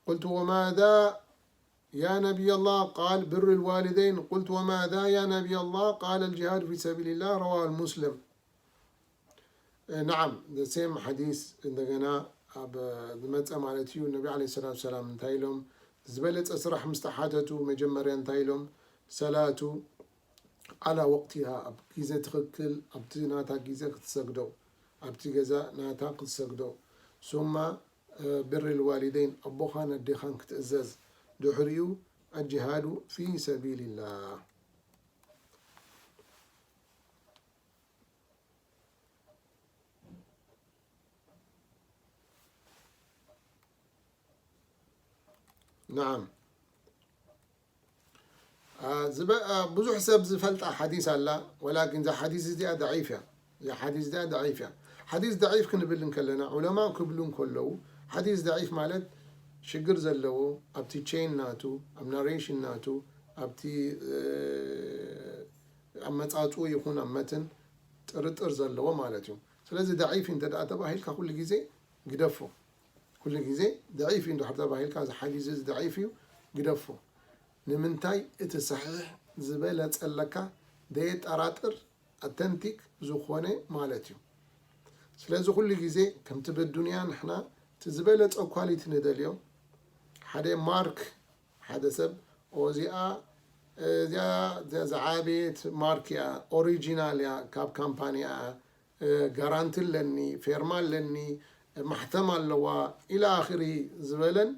قلت: وماذا يا نبي الله؟ قال: بر الوالدين. قلت: وماذا يا نبي الله؟ قال: الجهاد في سبيل الله. رواه مسلم. نعم، the same حديث እንደገና ኣብ ዝመፀ ማለት እዩ። ነቢ ዓለይሂ ሰላቱ ሰላም እንታይ ኢሎም? ዝበለፀ ስራሕ ምስ ተሓተቱ መጀመርያ እንታይ ኢሎም? ሰላቱ ዓላ ወቅቲሃ፣ ኣብ ግዜ ትኽክል፣ ኣብቲ ናታ ግዜ ክትሰግዶ፣ ኣብቲ ገዛ ናታ ክትሰግዶ። ثم بر الوالدين، ኣቦኻን ኣዴኻን ክትእዘዝ። ድሕሪኡ الجهاد في سبيل الله. نعم. አ፣ ዝበ-፣ አ፣ ብዙሕ ሰብ ዝፈልጣ ሓዲስ ኣላ፣ ወላኪን እዛ ሓዲስ እዚኣ ደዒፍ እያ። እዛ ሓዲስ እዚኣ ደዒፍ እያ። ሓዲስ ደዒፍ ክንብል እንከለና፣ ዑለማ ክብሉ እንከለዉ፣ ሓዲስ ደዒፍ ማለት ሽግር ዘለዎ፣ ኣብቲ ቼን ናቱ፣ ኣብ ናሬሽን ናቱ፣ ኣብቲ፣ እ፣ ኣመጻጽኡ ይኹን ኣብ መትን ጥርጥር ዘለዎ ማለት እዩ። ስለዚ ደዒፍ እንተ ደኣ ተባሂልካ ኩሉ ግዜ ግደፎ። ኩሉ ግዜ ደዒፍ እዩ እንድሕር ተባሂልካ፣ እዚ ሓዲስ እዚ ደዒፍ እዩ፣ ግደፎ። ንምንታይ? እቲ ሰሒሕ ዝበለጸለካ፣ ዘየጠራጥር፣ ኣተንቲክ ዝኾነ ማለት እዩ። ስለዚ ኩሉ ግዜ ከምቲ ብዱንያ ንሕና እቲ ዝበለጸ ኳሊቲ ንደልዮ፣ ሓደ ማርክ፣ ሓደ ሰብ፣ ኦ፣ እዚኣ፣ እዚኣ፣ እዚኣ ዝዓበየት ማርክ እያ፣ ኦሪጂናል እያ፣ ካብ ካምፓኒ እያ፣ እ፣ ጋራንቲ ኣለኒ፣ ፌርማ ኣለኒ፣ እ፣ ማሕተም ኣለዋ፣ ኢላ ኣኽሪ ዝበለን፣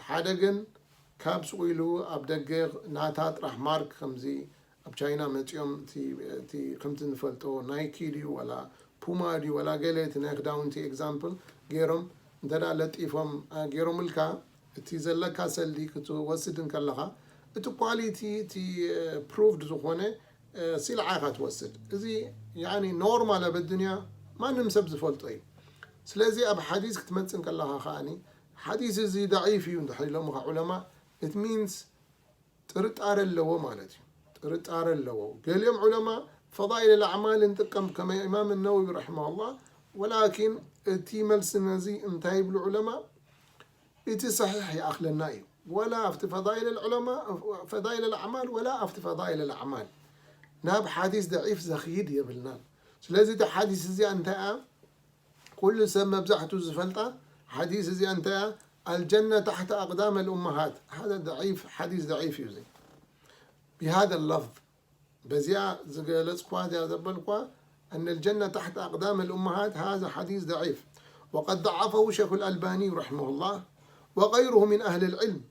ሓደ ግን ካብ ሱቕ ኢሉ ኣብ ደገ ናታ ጥራሕ ማርክ፣ ከምዚ ኣብ ቻይና መጺኦም እቲ፣ እቲ ከምቲ ንፈልጦ ናይኪ ድዩ ዋላ ፑማ ድዩ ዋላ ገለ እቲ ናይ ክዳውንቲ ኤግዛምፕል ገይሮም እንተ ደኣ ለጢፎም፣ እ፣ ገይሮምልካ፣ እቲ ዘለካ ሰልዲ ክትወስድ እንከለኻ፣ እቲ ኳሊቲ፣ እቲ፣ እ፣ ፕሩቭድ ዝኾነ፣ እ፣ ሲልዓ ኢኻ ትወስድ። እዚ፣ ያኒ፣ ኖርማል ኣብ ኣዱንያ ማንም ሰብ ዝፈልጦ እዩ። ስለዚ ኣብ ሓዲስ ክትመጽእ እንከለኻ ከኣኒ፣ ሓዲስ እዚ ደዒፍ እዩ እንድሕር ኢሎምኻ ዑለማ፣ it means ጥርጣረ ኣለዎ ማለት እዩ። ጥርጣረ ኣለዎ። ገሊኦም ዑለማ ፈዳኢል ኣልኣዕማል ንጥቀም ከመ ኢማም ነወዊ ረሒመሁላህ፣ ወላኪን እቲ መልሲ ነዚ እንታይ ይብሉ ዑለማ? እቲ ሰሒሕ ይኣኽለና እዩ። ወላ ኣብቲ ፈዳኢል ኣልዑለማ፣ ፈዳኢል ኣልኣዕማል፣ ወላ ኣብቲ ፈዳኢል ኣልኣዕማል ናብ ሓዲስ ደዒፍ ዘኽይድ የብልናን። ስለዚ እቲ ሓዲስ እዚኣ እንታይ እያ? ኩሉ ሰብ መብዛሕቱ ዝፈልጣ ሓዲስ እዚኣ እንታይ እያ? ኣልጀነ ታሕተ ኣቅዳም ኣልኡመሃት። ሃዛ ደዒፍ፣ ሓዲስ ደዒፍ እዩ እዚ። ብሃዛ ለፍዝ፣ በዚኣ ዝገለጽኳ፣ እዚኣ ዘበልኳ፣ أن الجنة تحت أقدام الأمهات، هذا حديث ضعيف، وقد ضعفه شيخ الألباني رحمه الله وغيره من أهل العلم،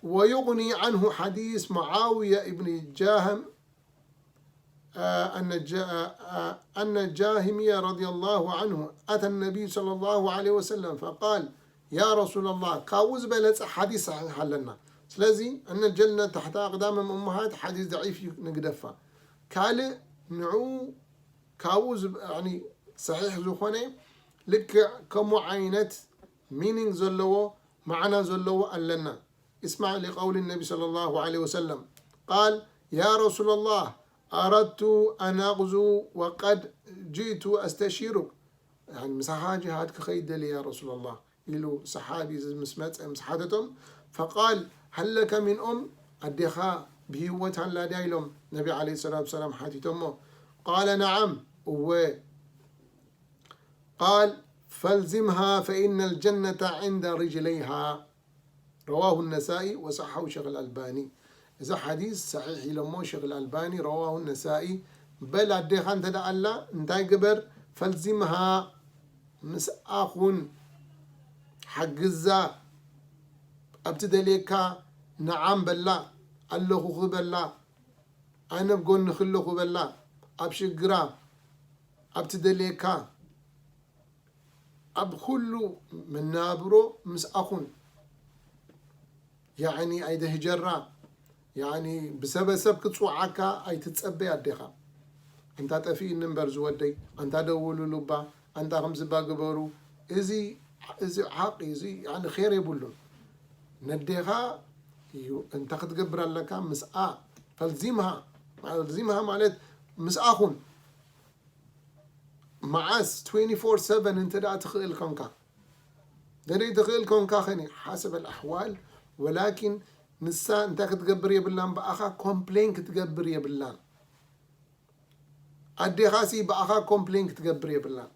ويغني عنه حديث معاوية بن جهم، آه، أن الج-، آه، آه، أن الجاهمية رضي الله عنه أتى النبي صلى الله عليه وسلم فقال: يا رسول الله، ካብኡ ዝበለጸ ሓዲስ ሰሒሕ ኣለና። ስለዚ፣ أن الجنة تحت أقدام الأمهات ሓዲስ ደዒፍ እዩ፣ ንግደፋ። ካልእ ንዑ ካብኡ ዝብ-፣ ያኒ፣ ሰሒሕ ዝኾነ ልክዕ ከምኡ ዓይነት ሚኒንግ ዘለዎ፣ ማዕና ዘለዎ ኣለና። اسمع لقول النبي صلى الله عليه وسلم قال: يا رسول الله، أردت أن أغزو وقد جئت أستشيرك. يعني، ምሳኻ ጅሃድ ክኸይድ ደልየ يا رسول الله ኢሉ ሰሓቢ ምስ መጸ፣ ምስ ሓተቶም፣ فقال: هل لك من أم؟ ኣዴኻ ብህይወት ኣላ ድያ ኢሎም ነቢ عليه الصلاة والسلام ሓቲቶሞ። قال: نعم، እወ። قال: فالزمها فإن الجنة عند رجليها. رواه النسائي وصححه الشيخ الألباني. እዚ ሓዲስ ሰሒሕ ኢሎሞ ሸኽ ኣልባኒ፣ ረዋሁ ነሳኢ። በል ኣዴኻ እንተ ደኣ ኣላ እንታይ ግበር? ፈልዚምሃ፣ ምስኣ ኹን፣ ሓግዛ፣ ኣብ ትደልየካ ነዓም በላ፣ ኣለኹኺ በላ፣ ኣነ ኣብ ጎንኺ ኣለኹ በላ፣ ኣብ ሽግራ፣ ኣብ ትደልየካ፣ ኣብ ኩሉ መናብሮ ምስኣ ኹን። ያዕኒ ኣይትህጀራ፣ ያዕኒ ብሰበሰብ ክትጽውዓካ ኣይትጸበይ ኣዴኻ። ኣንታ ጠፊእኒ እምበር ዝወደይ፣ ኣንታ ደውሉሉ እባ፣ ኣንታ ከምዚ እባ ግበሩ። እዚ፣ እዚ ሓቂ፣ እዚ ያዕኒ ኼር የብሉን። ነዴኻ እዩ፣ እንታይ ክትገብር ኣለካ? ምስኣ ፈልዚምሃ፣ ፈልዚምሃ ማለት ምስኣ ኹን። መዓስ? ትዌንቲ ፎር ሰቨን እንተ ደኣ ትኽእል ኮንካ። ደለይ ትኽእል ኮንካ ኸኒ ሓሰብ ኣልኣሕዋል፣ ወላኪን ንሳ እንታይ ክትገብር የብላን፣ ብኣኻ ኮምፕሌን ክትገብር የብላን። ኣዴኻሲ ብኣኻ ኮምፕሌን ክትገብር የብላን።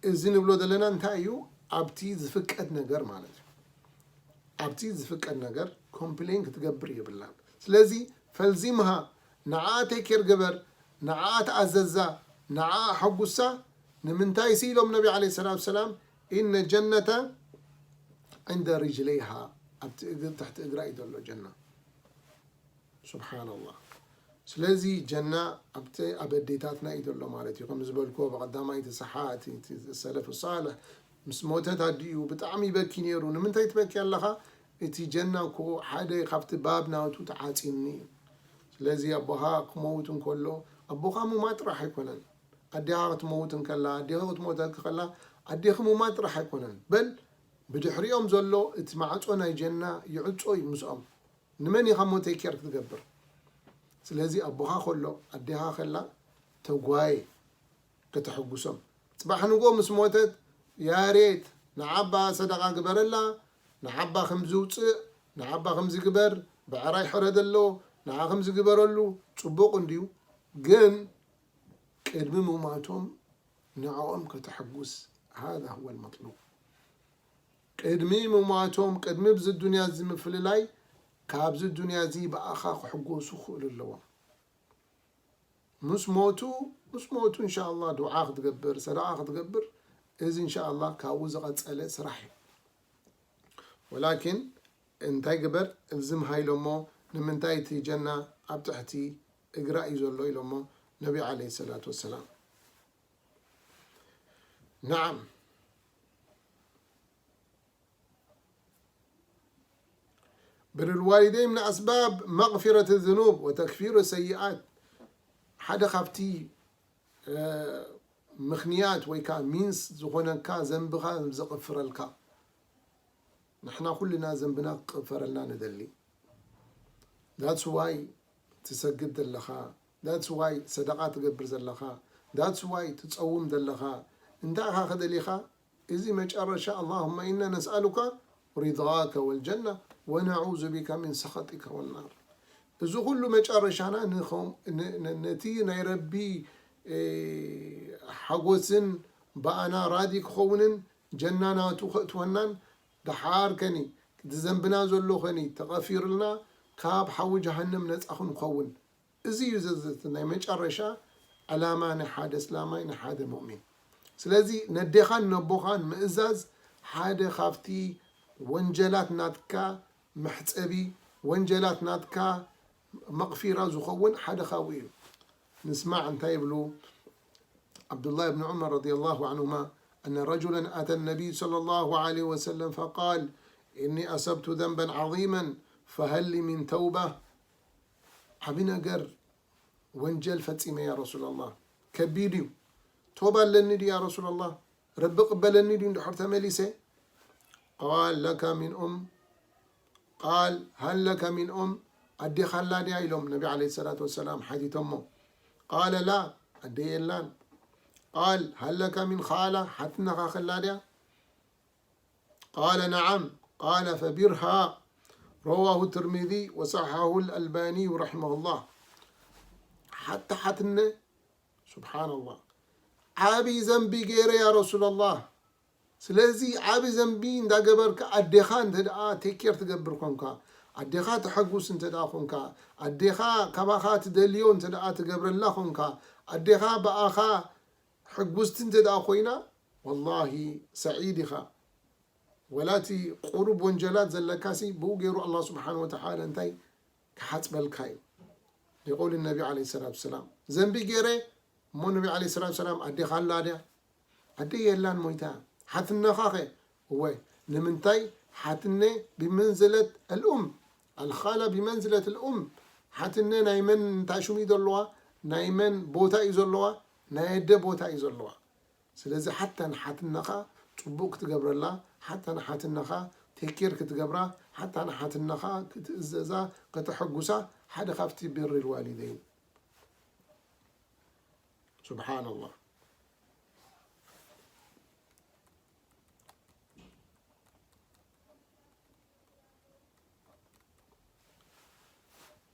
እዚ ንብሎ ዘለና እንታይ እዩ? ኣብቲ ዝፍቀድ ነገር ማለት እዩ። ኣብቲ ዝፍቀድ ነገር ኮምፕሌን ክትገብር የብላን። ስለዚ ፈልዚምሃ፣ ንዓ ቴኬር ግበር፣ ንዓ ተኣዘዛ፣ ንዓ ኣሐጉሳ። ንምንታይ ሲ ኢሎም ነቢ ዓለይሂ ሰላቱ ሰላም፣ ኢነ ጀነተ ዕንደ ሪጅለይሃ፣ ኣብቲ እግሪ፣ ትሕቲ እግራ እዩ ዘሎ ጀና። ሱብሓነላህ። ስለዚ ጀና ኣብቲ፣ ኣብ ኣዴታትና እዩ ዘሎ ማለት እዩ። ከም ዝበልክዎ ብቐዳማይ እቲ ሰሓ-፣ እቲ፣ እቲ ሰለፍ ሳልሕ ምስ ሞተት ኣዲኡ ብጣዕሚ ይበኪ ነይሩ። ንምንታይ ትበኪ ኣለኻ? እቲ ጀና እኮ ሓደ ካብቲ ባብ ናቱ ተዓጺኒ እዩ። ስለዚ ኣቦኻ ክመውት እንከሎ፣ ኣቦኻ ሙማት ጥራሕ ኣይኮነን። ኣዴኻ ክትመውት እንከላ፣ ኣዴኻ ክትሞተኪ ከላ፣ ኣዴኺ ሙማት ጥራሕ ኣይኮነን። በል ብድሕሪኦም ዘሎ እቲ ማዕጾ ናይ ጀና ይዕጾ እዩ ምስኦም። ንመን ኢኻ እሞ ቴክ ኬር ክትገብር? ስለዚ ኣቦኻ ከሎ፣ ኣዴኻ ከላ፣ ተጓየ ከተሐጉሶም። ጽባሕ ንግሆ ምስ ሞተት፣ ያሬት፣ ንዓባ ሰደቓ ግበረላ፣ ንዓባ ከምዚ ውጽእ፣ ንዓባ ከምዚ ግበር፣ ብዕራይ ሕረደሎ፣ ንዓ ከምዚ ግበረሉ፣ ጽቡቕ እንድዩ። ግን ቅድሚ ምማቶም ንዕኦም ከተሐጉስ፣ ሃዛ ሁወ ልመጥሉብ። ቅድሚ ምማቶም፣ ቅድሚ ብዚ ዱንያ እዚ ምፍልላይ፣ ካብዚ ዱንያ እዚ ብኣኻ ክሕጎሱ ክኽእሉ ኣለዎም። ምስ ሞቱ፣ ምስ ሞቱ እንሻኣላህ ዱዓ ክትገብር፣ ሰደቓ ክትገብር፣ እዚ እንሻኣላህ ካብኡ ዝቐጸለ ስራሕ እዩ። ወላኪን እንታይ ግበር፣ እልዝምሃ ኢሎሞ፣ ንምንታይ እቲ ጀና ኣብ ትሕቲ እግራ እዩ ዘሎ ኢሎሞ ነቢ ዓለይሂ ሰላቱ ወሰላም። ነዓም። بر الوالدين من أسباب مغفرة الذنوب وتكفير السيئات. ሓደ ካብቲ፣ እ፣ ምኽንያት ወይ ከዓ ሚንስ ዝኾነካ ዘንብኻ ዝቕፍረልካ። ንሕና ኩልና ዘንብና ክቕፈረልና ንደሊ። That's why ትሰግድ ዘለኻ። That's why ሰደቓ ትገብር ዘለኻ። That's why ትጸውም ዘለኻ። እንታይ ኢኻ ክደሊኻ? እዚ መጨረሻ፣ اللهم إنا نسألك رضاك والجنة ونعوذ بك من سخطك والنار። እዚ ኩሉ መጨረሻና ንኸም-፣ ን-፣ ን-፣ ነቲ ናይ ረቢ፣ እ፣ ሓጎስን ብኣና ራዲ ክኸውንን ጀና ናቱ ከእትወናን፣ ደሓር ከኒ፣ እቲ ዘንብና ዘሎ ከኒ ተቐፊርልና፣ ካብ ሓዊ ጀሃነም ነጻ ክንኸውን። እዚ እዩ ዘዘተ ናይ መጨረሻ ዕላማ ናይ ሓደ እስላማይ፣ ናይ ሓደ ሙእሚን። ስለዚ ነዴኻን ነቦኻን ምእዛዝ ሓደ ካብቲ ወንጀላት ናትካ መሕጸቢ፣ ወንጀላት ናትካ መቕፊራ ዝኸውን ሓደ ካብኡ እዩ። ንስማዕ እንታይ ይብሉ ዓብዱላህ ብን ዑመር ረዲየላሁ ዐንሁማ፣ أن رجلا أتى النبي صلى الله عليه وسلم فقال: إني أصبت ذنبا عظيما فهل لي من توبة؟ ዓቢ ነገር ወንጀል ፈጺመ ያ ረሱላላህ፣ ከቢድ እዩ። ቶባ ኣለኒ ድዩ ያ ረሱላላህ? ረቢ ቅበለኒ ድዩ እንድሕር ተመሊሰ? قال: لك من أم؟ قال: هل لك من أم؟ ኣዴኻ ኣላ ድያ ኢሎም ነቢ ዓለይሂ ሰላቱ ወሰላም ሓቲቶሞ። قال: لا، ኣደይ የላን። قال: هل لك من خالة؟ ሓትነኻ ከላ ድያ? قال: نعم. قال: فبرها. رواه الترمذي وصححه الألباني رحمه الله. ሓታ ሓትነ፣ ሱብሓነላህ፣ ዓቢ ዘንቢ ገይረ ያ ረሱላላህ። ስለዚ ዓቢ ዘንቢ እንዳገበርካ ኣዴኻ እንተ ደኣ ቴክ ኬር ትገብር ኮንካ፣ ኣዴኻ ተሐጉስ እንተ ደኣ ኾንካ፣ ኣዴኻ ካባኻ ትደልዮ እንተ ደኣ ትገብረላ ኾንካ፣ ኣዴኻ ብኣኻ ሕጉስቲ እንተ ደኣ ኮይና፣ ወላሂ ሰዒድ ኢኻ። ወላ እቲ ቁሩብ ወንጀላት ዘለካሲ ብኡ ገይሩ ኣላህ ስብሓን ወተዓላ እንታይ ክሓጽበልካ እዩ። ሊቀውሊ ነቢ ዓለይሂ ሰላቱ ሰላም፣ ዘንቢ ገይረ እሞ ነቢ ዓለይሂ ሰላቱ ሰላም ኣዴኻ ኣላ ድያ? ኣደ የላን ሞይታ። ሓትነኻ ኸ? እወ። ንምንታይ? ሓትነ ብመንዝለት ኣልኡም፣ ኣልኻላ ብመንዝለት ኣልኡም። ሓትነ ናይ መን እንታይ ሽሙ እዩ ዘለዋ? ናይ መን ቦታ እዩ ዘለዋ? ናይ ኣደ ቦታ እዩ ዘለዋ። ስለዚ ሓታ ንሓትነኻ ጽቡቕ ክትገብረላ፣ ሓታ ንሓትነኻ ቴኬር ክትገብራ፣ ሓታ ንሓትነኻ ክትእዘዛ፣ ከተሐጉሳ ሓደ ካብቲ ቢር ልዋሊደይን። ሱብሓነላህ።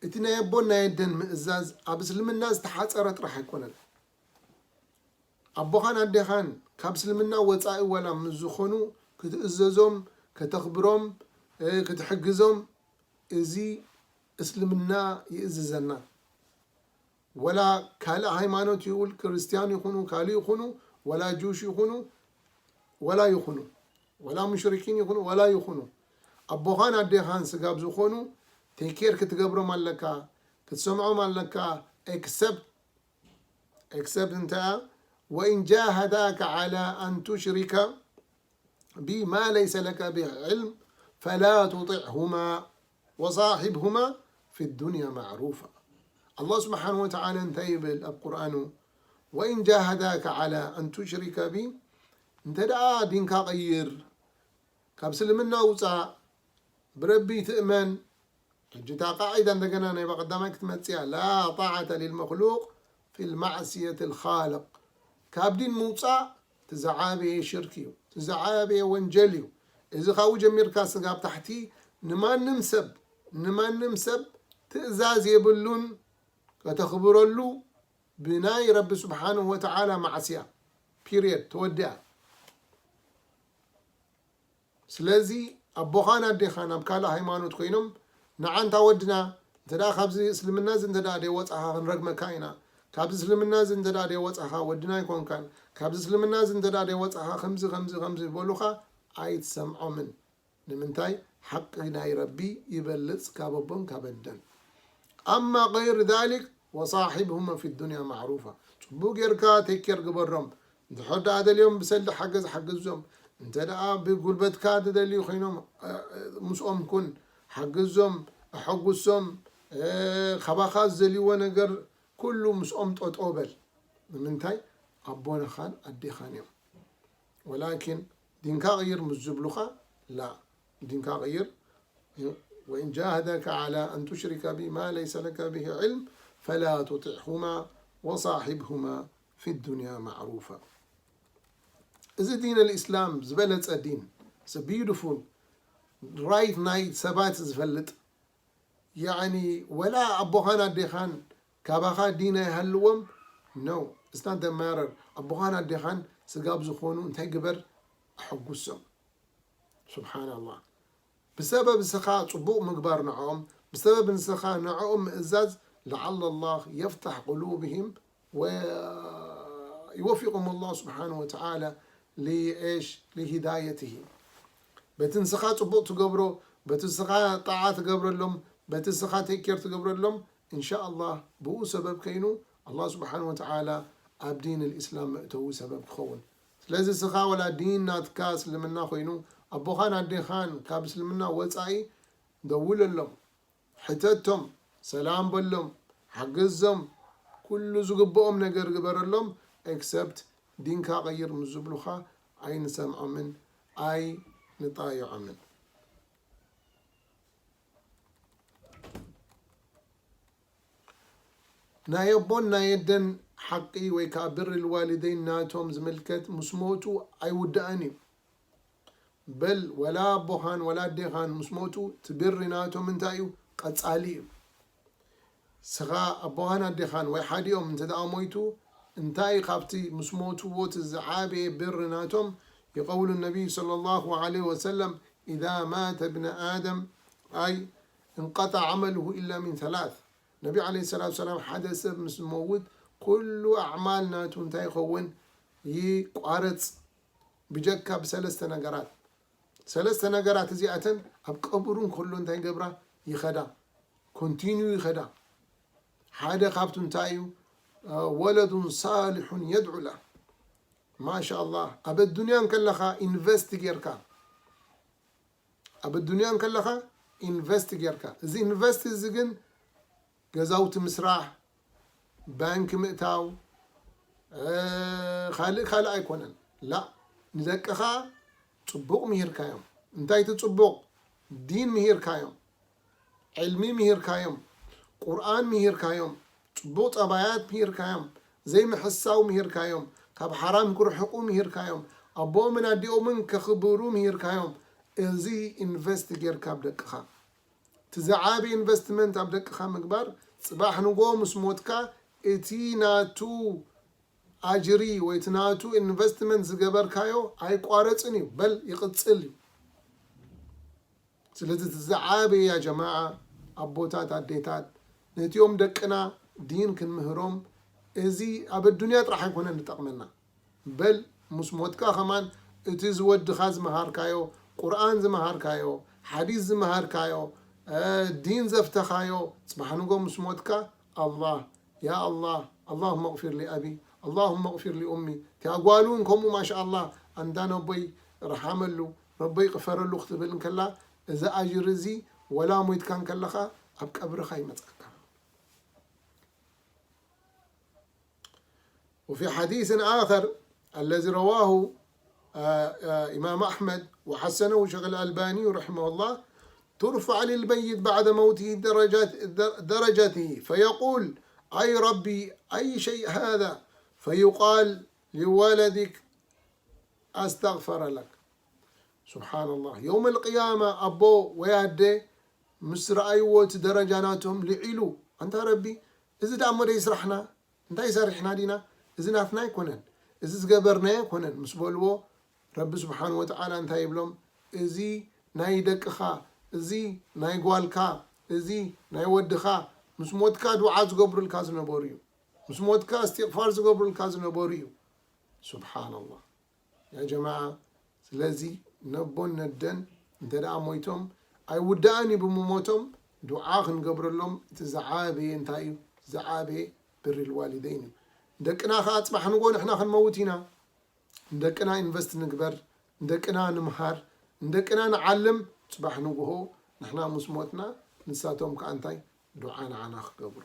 እቲ ናይ ኣቦን ናይ ኣደን ምእዛዝ ኣብ እስልምና ዝተሓጸረ ጥራሕ ኣይኮነን። ኣቦኻን ኣዴኻን ካብ እስልምና ወጻኢ ወላ ምስ ዝኾኑ ክትእዘዞም፣ ከተኽብሮም፣ እ፣ ክትሕግዞም እዚ እስልምና ይእዝዘና። ወላ ካልእ ሃይማኖት ይውል፣ ክርስትያን ይኹኑ፣ ካልእ ይኹኑ፣ ወላ ጁሽ ይኹኑ፣ ወላ ይኹኑ፣ ወላ ሙሽሪኪን ይኹኑ፣ ወላ ይኹኑ፣ ኣቦኻን ኣዴኻን ስጋብ ዝኾኑ ቴኬር ክትገብሮም ኣለካ፣ ክትሰምዖም ኣለካ። ኤክሰፕት፣ ኤክሰፕት እንታይ እያ? وإن جاهداك على أن تشرك بي ما ليس لك به علم فلا تطعهما وصاحبهما في الدنيا معروفا. ኣላህ ስብሓን ወተዓላ እንታይ ይብል ኣብ ቁርኣኑ? وإن جاهداك على أن تشرك بي፣ እንተ ደኣ ዲንካ ቀይር፣ ካብ እስልምና ውፃእ፣ ብረቢ ትእመን። ሕጂ እታ ቃዒዳ እንደገና ናይ በቐዳማይ ክትመጽእ እያ። لا طاعة للمخلوق في معصية الخالق። ካብ ዲን ምውጻእ እቲ ዝዓበየ ሽርክ እዩ፣ እቲ ዝዓበየ ወንጀል እዩ። እዚ ካብኡ ጀሚርካ ስጋብ ታሕቲ ንማንም ሰብ፣ ንማንም ሰብ ትእዛዝ የብሉን ከተኽብረሉ ብናይ ረቢ ስብሓንሁ ወተዓላ ማዕስያ። ፒርየድ፣ ተወዲኣ። ስለዚ ኣቦኻን ኣዴኻን ኣብ ካልእ ሃይማኖት ኮይኖም፣ ንዓ እንታ ወድና እንተ ደኣ ካብዚ እስልምና እዚ እንተ ደኣ ደይወጻኻ ክንረግመካ ኢና፣ ካብዚ እስልምና እዚ እንተ ደኣ ደይወጻኻ ወድና ኣይኮንካን፣ ካብዚ እስልምና እዚ እንተ ደኣ ደይወጻኻ ከምዚ ከምዚ ከምዚ ዝበሉኻ ኣይትሰምዖምን። ንምንታይ? ሓቂ ናይ ረቢ ይበልጽ ካብ ኣቦን ካብ ኣደን። ኣማ ገይር ዛሊክ ወሳሒብሁማ ፊ ዱንያ ማዕሩፋ። ጽቡቕ ጌርካ ቴክ ኬር ግበሮም። እንድሕር ደኣ ደልዮም ብሰልዲ ሓገዝ ሓግዞም። እንተ ደኣ ብጉልበትካ ዝደልዩ ኮይኖም፣ እ፣ እ፣ ምስኦም ኩን፣ ሓግዞም፣ ኣሐጉሶም፣ እ፣ ካባኻ ዝደልይዎ ነገር ኩሉ ምስኦም ጠጠው በል። ንምንታይ? ኣቦንኻን ኣዴኻን እዮም። ወላኪን ዲንካ ቅይር ምስ ዝብሉኻ፣ ላ፣ ዲንካ ቅይር። وإن جاهداك على أن تشرك بي ما ليس لك به علم فلا تطعهما وصاحبهما في الدنيا معروفا. እዚ ዲን ኣልእስላም ዝበለጸ ዲን፣ it's a beautiful right ናይ ሰባት ዝፈልጥ። ያዕኒ ወላ ኣቦኻን ኣዴኻን ካባኻ ዲን ኣይሃልዎም፣ no, it's not the matter። ኣቦኻን ኣዴኻን ስጋብ ዝኾኑ እንታይ ግበር? ኣሐጉሶም። ሱብሓነላህ። ብሰበብ ንስኻ ጽቡቕ ምግባር ንዕኦም፣ ብሰበብ ንስኻ ንዕኦም ምእዛዝ፣ لعل الله يفتح قلوبهم ويوفقهم الله سبحانه وتعالى لإيش؟ لهدايته። በቲ ንስኻ ጽቡቕ ትገብሮ፣ በቲ ንስኻ ጣዓ ትገብረሎም፣ በቲ ንስኻ ቴክ ኬር ትገብረሎም፣ እንሻ ኣላህ ብኡ ሰበብ ከይኑ ኣላህ ስብሓን ወተዓላ ኣብ ዲን ልእስላም መእተዊ ሰበብ ክኸውን። ስለዚ ንስኻ ወላ ዲን ናትካ እስልምና ኮይኑ ኣቦኻን ኣዴኻን ካብ እስልምና ወፃኢ ደውለሎም፣ ሕተቶም፣ ሰላም በሎም፣ ሓግዞም፣ ኩሉ ዝግብኦም ነገር ግበረሎም። ኤክሰፕት ዲንካ ቀይር ምስ ዝብሉኻ ኣይንሰምዖምን ኣይንጣየዖምን። ናይ ኣቦን ናይ ኣደን ሓቂ ወይ ከዓ ብር ልዋሊደይን ናቶም ዝምልከት ምስ ሞቱ ኣይውዳእን እዩ። በል ወላ ኣቦኻን ወላ ኣዴኻን ምስ ሞቱ እቲ ብሪ ናቶም እንታይ እዩ? ቀጻሊ እዩ። ስኻ ኣቦኻን ኣዴኻን ወይ ሓዲኦም እንተ ደኣ ሞይቱ እንታይ እዩ ካብቲ ምስ ሞትዎ እቲ ዝዓበየ ብሪ ናቶም? የቐውሉ ነቢይ ሰለላሁ ዐለይሂ ወሰለም፣ إذا مات ابن آدم، ኣይ እንቀጣ ዓመልሁ ኢላ ሚን ሰላስ። ነቢ ዓለይሂ ሰላቱ ሰላም ሓደ ሰብ ምስ መውት ኩሉ ኣዕማል ናቱ እንታይ ይኸውን? ይቋረጽ። ብጀካ ብሰለስተ ነገራት። ሰለስተ ነገራት እዚኣተን ኣብ ቀብሩ እንከሎ እንታይ ይገብራ? ይኸዳ። ኮንቲኒዩ ይኸዳ። ሓደ ካብቱ እንታይ እዩ? ወለዱን ሳሊሑን የድዑ ላ። ማሻ ኣላህ። ኣብ ኣዱንያ እንከለኻ ኢንቨስት ጌርካ፣ ኣብ ኣዱንያ እንከለኻ ኢንቨስት ጌርካ፣ እዚ ኢንቨስት እዚ ግን ገዛውቲ ምስራሕ፣ ባንክ ምእታው፣ ካልእ ካልእ ኣይኮነን። ላ፣ ንደቅኻ ጽቡቕ ምሂርካዮም። እንታይ እቲ ጽቡቕ? ዲን ምሂርካዮም፣ ዕልሚ ምሂርካዮም፣ ቁርኣን ምሂርካዮም፣ ጽቡቕ ጠባያት ምሂርካዮም፣ ዘይምሕሳው ምሂርካዮም፣ ካብ ሓራም ክርሕቁ ምሂርካዮም፣ ኣቦኦምን ኣዲኦምን ከኽብሩ ምሂርካዮም። እዚ ኢንቨስት ጌርካ ኣብ ደቅኻ። እቲ ዝዓቢ ኢንቨስትመንት ኣብ ደቅኻ ምግባር፣ ጽባሕ ንጎ ምስ ሞትካ እቲ ናቱ ኣጅሪ ወይ እቲ ናቱ ኢንቨስትመንት ዝገበርካዮ ኣይቋረጽን እዩ፣ በል ይቕጽል እዩ። ስለዚ እቲ ዝዓቢ ያ ጀማዓ ኣቦታት ኣዴታት ነቲኦም ደቅና ዲን ክንምህሮም እዚ ኣብ ኣዱንያ ጥራሕ ኣይኮነን ዝጠቕመና። በል ምስ ሞትካ ከማን እቲ ዝወድኻ ዝመሃርካዮ፣ ቁርኣን ዝመሃርካዮ፣ ሓዲስ ዝመሃርካዮ፣ ዲን ዘፍተኻዮ፣ ጽባሕ ንጎ ምስ ሞትካ ኣላህ ያ ኣላህ ኣላሁመ እግፊር ሊኣቢ ኣላሁመ እግፊር ሊኡሚ። እቲኣ ጓል እውን ከምኡ ማሻ ኣላህ ኣንታ ነቦይ ርሓመሉ ረቦይ ቅፈረሉ ክትብል እንከላ እዚ ኣጅሪ እዚ ወላ ሞይትካ እንከለኻ ኣብ ቀብርኻ ይመፀካ። وفي حديث آخر الذي رواه آه، آه، إمام أحمد وحسنه شيخ الألباني رحمه الله، ترفع للميت بعد موته درجات درجته فيقول أي ربي أي شيء هذا؟ فيقال لولدك أستغفر لك. سبحان الله. يوم القيامة أبو ويادي مس رأيوت درجة ناتهم لعلو أنت ربي إذا دعمو دي يسرحنا እንታይ ሰሪሕና ዲና? እዚ ናትና ኣይኮነን፣ እዚ ዝገበርናዮ ኣይኮነን ምስ በልዎ፣ ረቢ ስብሓን ወተዓላ እንታይ ይብሎም? እዚ ናይ ደቅኻ፣ እዚ ናይ ጓልካ፣ እዚ ናይ ወድኻ ምስ ሞትካ ዱዓ ዝገብሩልካ ዝነበሩ እዩ። ምስ ሞትካ እስትቕፋር ዝገብሩልካ ዝነበሩ እዩ። ሱብሓነላህ። ያ ጀማዓ፣ ስለዚ ነቦን ነደን እንተ ደኣ ሞይቶም ኣይውዳእን እዩ ብምሞቶም፣ ዱዓ ክንገብረሎም እቲ ዝዓበየ እንታይ እዩ? ዝዓበየ ብሪ ልዋሊደይን እዩ። ንደቅና ኸዓ ጽባሕ ንጎ ንሕና ክንመውት ኢና። ንደቅና ኢንቨስት ንግበር፣ ንደቅና ንምሃር፣ ንደቅና ንዓልም። ጽባሕ ንግሆ ንሕና ምስ ሞትና ንሳቶም ከኣ እንታይ ዱዓ ንዓና ክገብሩ።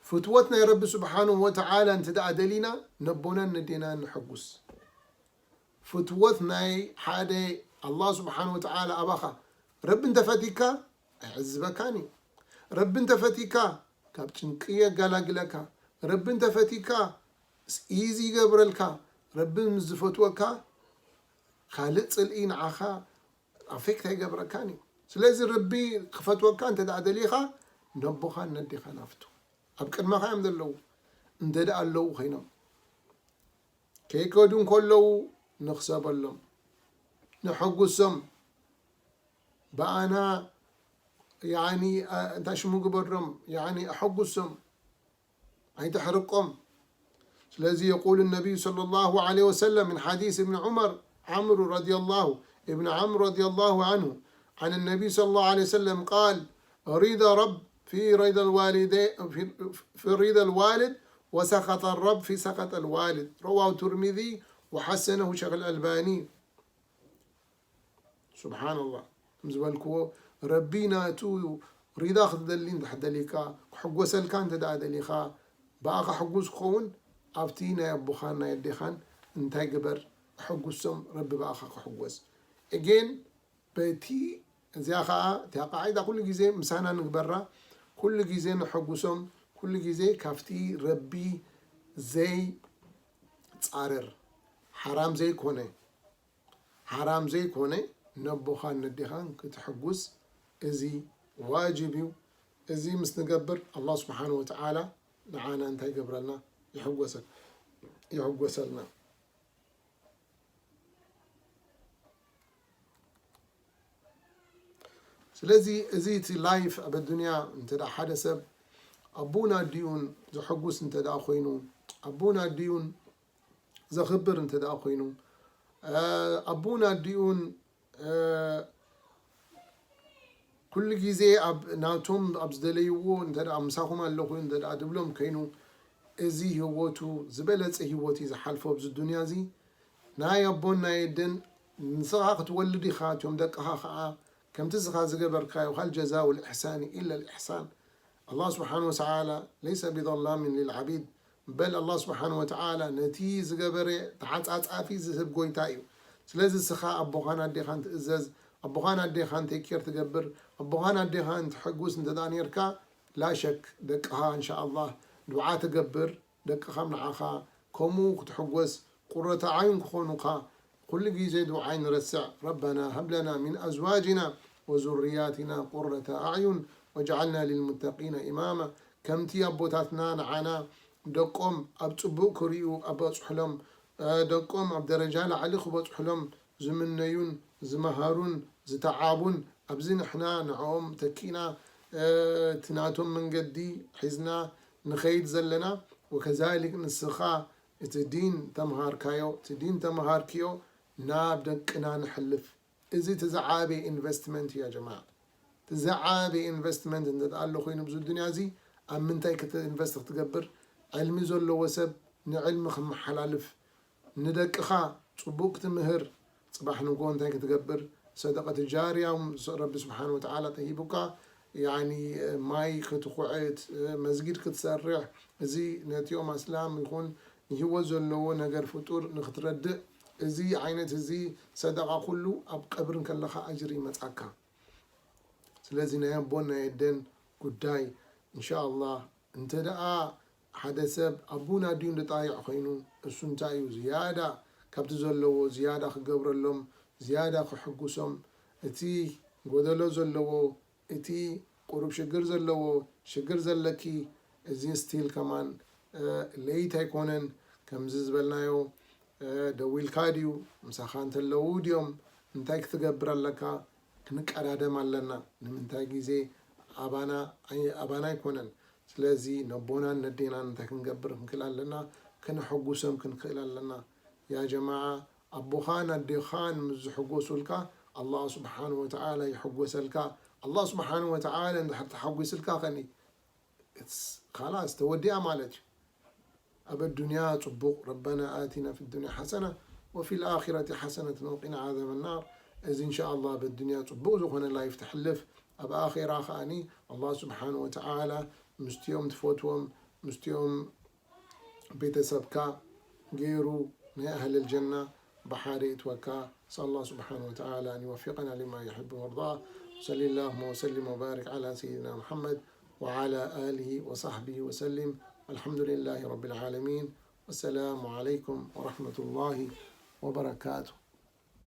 ፍትወት ናይ ረቢ ስብሓንሁ ወተዓላ እንተ ደኣ ደሊና ነቦናን ነዴናን ነሐጉስ። ፍትወት ናይ ሓደ ኣላህ ስብሓንሁ ወተዓላ ኣባኻ። ረቢ እንተፈቲካ ኣይዕዝበካን እዩ። ረቢ እንተፈቲካ ካብ ጭንቂ የጋላግለካ። ረቢ እንተፈቲካ ኢዚ ይገብረልካ። ረቢ ምስ ዝፈትወካ ካልእ ጽልኢ ንዓኻ ኣፌክት ኣይገብረካን እዩ። ስለዚ ረቢ ክፈትወካ እንተ ደኣ ደሊኻ ነቦኻን ነዴኻን ኣፍቱ። ኣብ ቅድመኻ እዮም ዘለዉ። እንተ ደኣ ኣለዉ ኮይኖም ከይከዱ እንከለዉ ንኽሰበሎም፣ ንሐጉሶም። ብኣና ያኒ እንታይ ሽሙ ግበሮም ያኒ ኣሐጉሶም። ኣይተሕርቆም። ስለዚ የቁል ነቢዩ ሰለላሁ ዐለይሂ ወሰለም ምን ሓዲስ እብን ዑመር ዓምሩ ረዲየላሁ እብን ዓምሩ ረዲየላሁ ዐንሁ عن النبي صلى الله عليه وسلم قال رضا رب في رضا الوالدين في رضا الوالد وسخط الرب في سخط الوالد رواه الترمذي وحسنه شيخ الألباني. ሱብሓነላህ። ከም ዝበልክዎ ረቢ ናቱ ሪዳ ክትደሊ እንድሕር ደሊካ ክሕጎሰልካ እንተ ደኣ ደሊኻ ብኣኻ ሕጉስ ክኸውን ኣብቲ ናይ ኣቦኻን ናይ ኣዴኻን እንታይ ግበር ኣሐጉሶም ረቢ ብኣኻ ክሕጎስ። Again በቲ እዚኣ ኸዓ እቲኣ ቃዒዳ ኩሉ ግዜ ምሳና ንግበራ። ኩሉ ግዜ ነሐጉሶም። ኩሉ ግዜ ካብቲ ረቢ ዘይጻረር ሓራም ዘይኮነ ሓራም ዘይኮነ ነቦኻን ነዴኻን ክትሕጉስ እዚ ዋጅብ እዩ። እዚ ምስ ንገብር ኣላህ ስብሓን ወተዓላ ንዓና እንታይ ይገብረልና? ይሕጎሰል-፣ ይሕጎሰልና። ስለዚ እዚ እቲ ላይፍ ኣብ ኣዱንያ እንተ ደኣ ሓደ ሰብ ኣቦን ኣዲኡን ዘሐጉስ እንተ ደኣ ኮይኑ፣ ኣቦን ኣዲኡን ዘኽብር እንተ ደኣ ኮይኑ፣ ኣቦን ኣዲኡን ኩሉ ግዜ ኣብ ናቶም ኣብ ዝደለይዎ እንተ ደኣ ምሳኹም ኣለኹ እንተ ደኣ ድብሎም ከይኑ፣ እዚ ህይወቱ ዝበለጸ ህይወት እዩ ዝሓልፎ ኣብዚ ዱንያ እዚ። ናይ ኣቦን ናይ ኣደን ንስኻ ክትወልድ ኢኻ፣ እቶም ደቅኻ ኸዓ ከምቲ እስኻ ዝገበርካዮ፣ هل جزاء الإحسان إلا الإحسان። ኣላህ ስብሓን ወተዓላ ለይሰ ቢዘላሚን ሊልዓቢድ፣ በል ኣላህ ስብሓን ወተዓላ ነቲ ዝገበረ ተዓጻጻፊ ዝህብ ጎይታ እዩ። ስለዚ እስኻ ኣቦኻን ኣዴኻን ትእዘዝ፣ ኣቦኻን ኣዴኻን ቴኬር ትገብር፣ ኣቦኻን ኣዴኻን ትሕጉስ እንተ ደኣ ኔርካ፣ ላሸክ ደቅኻ እንሻ ኣላህ ዱዓ ትገብር፣ ደቅኻም ንዓኻ ከምኡ ክትሕጎስ ቁረተ ኣዕዩን ክኾኑኻ ኩሉ ግዜ ዱዓ ኣይንረስዕ። ረበና ሀብ ለና ሚን ኣዝዋጅና ወዙርያቲና ቁረተ ኣዕዩን ወጅዓልና ሊልሙተቂነ ኢማማ። ከምቲ ኣቦታትና ንዓና ደቆም ኣብ ጽቡቕ ክርእዩ ኣበጽሑሎም፣ ደቆም ኣብ ደረጃ ላዕሊ ክበጽሑሎም ዝምነዩን ዝመሃሩን ዝተዓቡን፣ ኣብዚ ንሕና ንዕኦም ተኪእና እቲ ናቶም መንገዲ ሒዝና ንኸይድ ዘለና። ወከዛሊክ ንስኻ እቲ ዲን ተምሃርካዮ፣ እቲ ዲን ተምሃርክዮ ናብ ደቅና ነሕልፍ። እዚ እቲ ዝዓበየ ኢንቨስትመንት እዩ ያ ጀማዓ። እቲ ዝዓበየ ኢንቨስትመንት እንተ ኣሎ ኮይኑ ኣብዚ ዱንያ እዚ ኣብ ምንታይ ክተ ኢንቨስት ክትገብር፣ ዕልሚ ዘለዎ ሰብ ንዕልሚ ክመሓላልፍ፣ ንደቅኻ ጽቡቕ ክትምህር፣ ጽባሕ ንግሆ እንታይ ክትገብር፣ ሰደቀት ጃርያ ረቢ ስብሓን ወተዓላ ተሂቡካ፣ ያኒ ማይ ክትኹዕት፣ መስጊድ ክትሰርሕ፣ እዚ ነቲኦም ኣስላም ይኹን ንህይወት ዘለዎ ነገር ፍጡር ንክትረድእ፣ እዚ ዓይነት እዚ ሰደቃ ኩሉ ኣብ ቀብርን ከለኻ ኣጅሪ ይመጻካ። ስለዚ ናይ ኣቦን ናይ ኣደን ጉዳይ እንሻ ኣላህ እንተ ደኣ ሓደ ሰብ ኣቡን ኣዲኡን ድጣይዕ ኮይኑ እሱ እንታይ እዩ ዝያዳ ካብቲ ዘለዎ ዝያዳ ክገብረሎም ዝያዳ ክሕጉሶም እቲ ጎደሎ ዘለዎ እቲ ቁሩብ ሽግር ዘለዎ ሽግር ዘለኪ እዚ ስቲል ከማን ለይት ኣይኮነን ከምዚ ዝበልናዮ ደዊልካ ድዩ ምሳኻ እንተለዉ ድዮም እንታይ ክትገብር ኣለካ ክንቀዳደም ኣለና ንምንታይ ግዜ ኣባና ኣይኮነን ስለዚ ነቦናን ነዴናን እንታይ ክንገብር ክንክእል ኣለና ክነሐጉሶም ክንክእል ኣለና ያ ጀማዓ ኣቦኻን ኣዴኻን ምስ ዝሕጎሱልካ ኣላህ ስብሓን ወተዓላ ይሕጎሰልካ ኣላህ ስብሓን ወተዓላ እንድሕር ተሓጒስልካ ኸኒ ካላስ ተወዲኣ ማለት እዩ ኣብ ኣዱንያ ፅቡቕ ረበና ኣቲና ፊ ዱንያ ሓሰና ወፊ ልኣኪረቲ ሓሰነትን ወቂና ዓዛብ ናር እዚ እንሻ ኣላህ ኣብ ኣዱንያ ፅቡቕ ዝኾነ ላይፍ ትሕልፍ ኣብ ኣኼራ ከኣኒ ኣላህ ስብሓን ወተዓላ ምስቲኦም ትፈትዎም ምስቲኦም ቤተሰብካ ገይሩ ናይ ኣህል ልጀና ብሓደ ይእትወካ። نسأل الله سبحانه وتعالى أن يوفقنا لما يحب ويرضاه. وصل اللهم وسلم وبارك على سيدنا محمد وعلى آله وصحبه وسلم. والحمد لله رب العالمين. والسلام عليكم ورحمة الله وبركاته.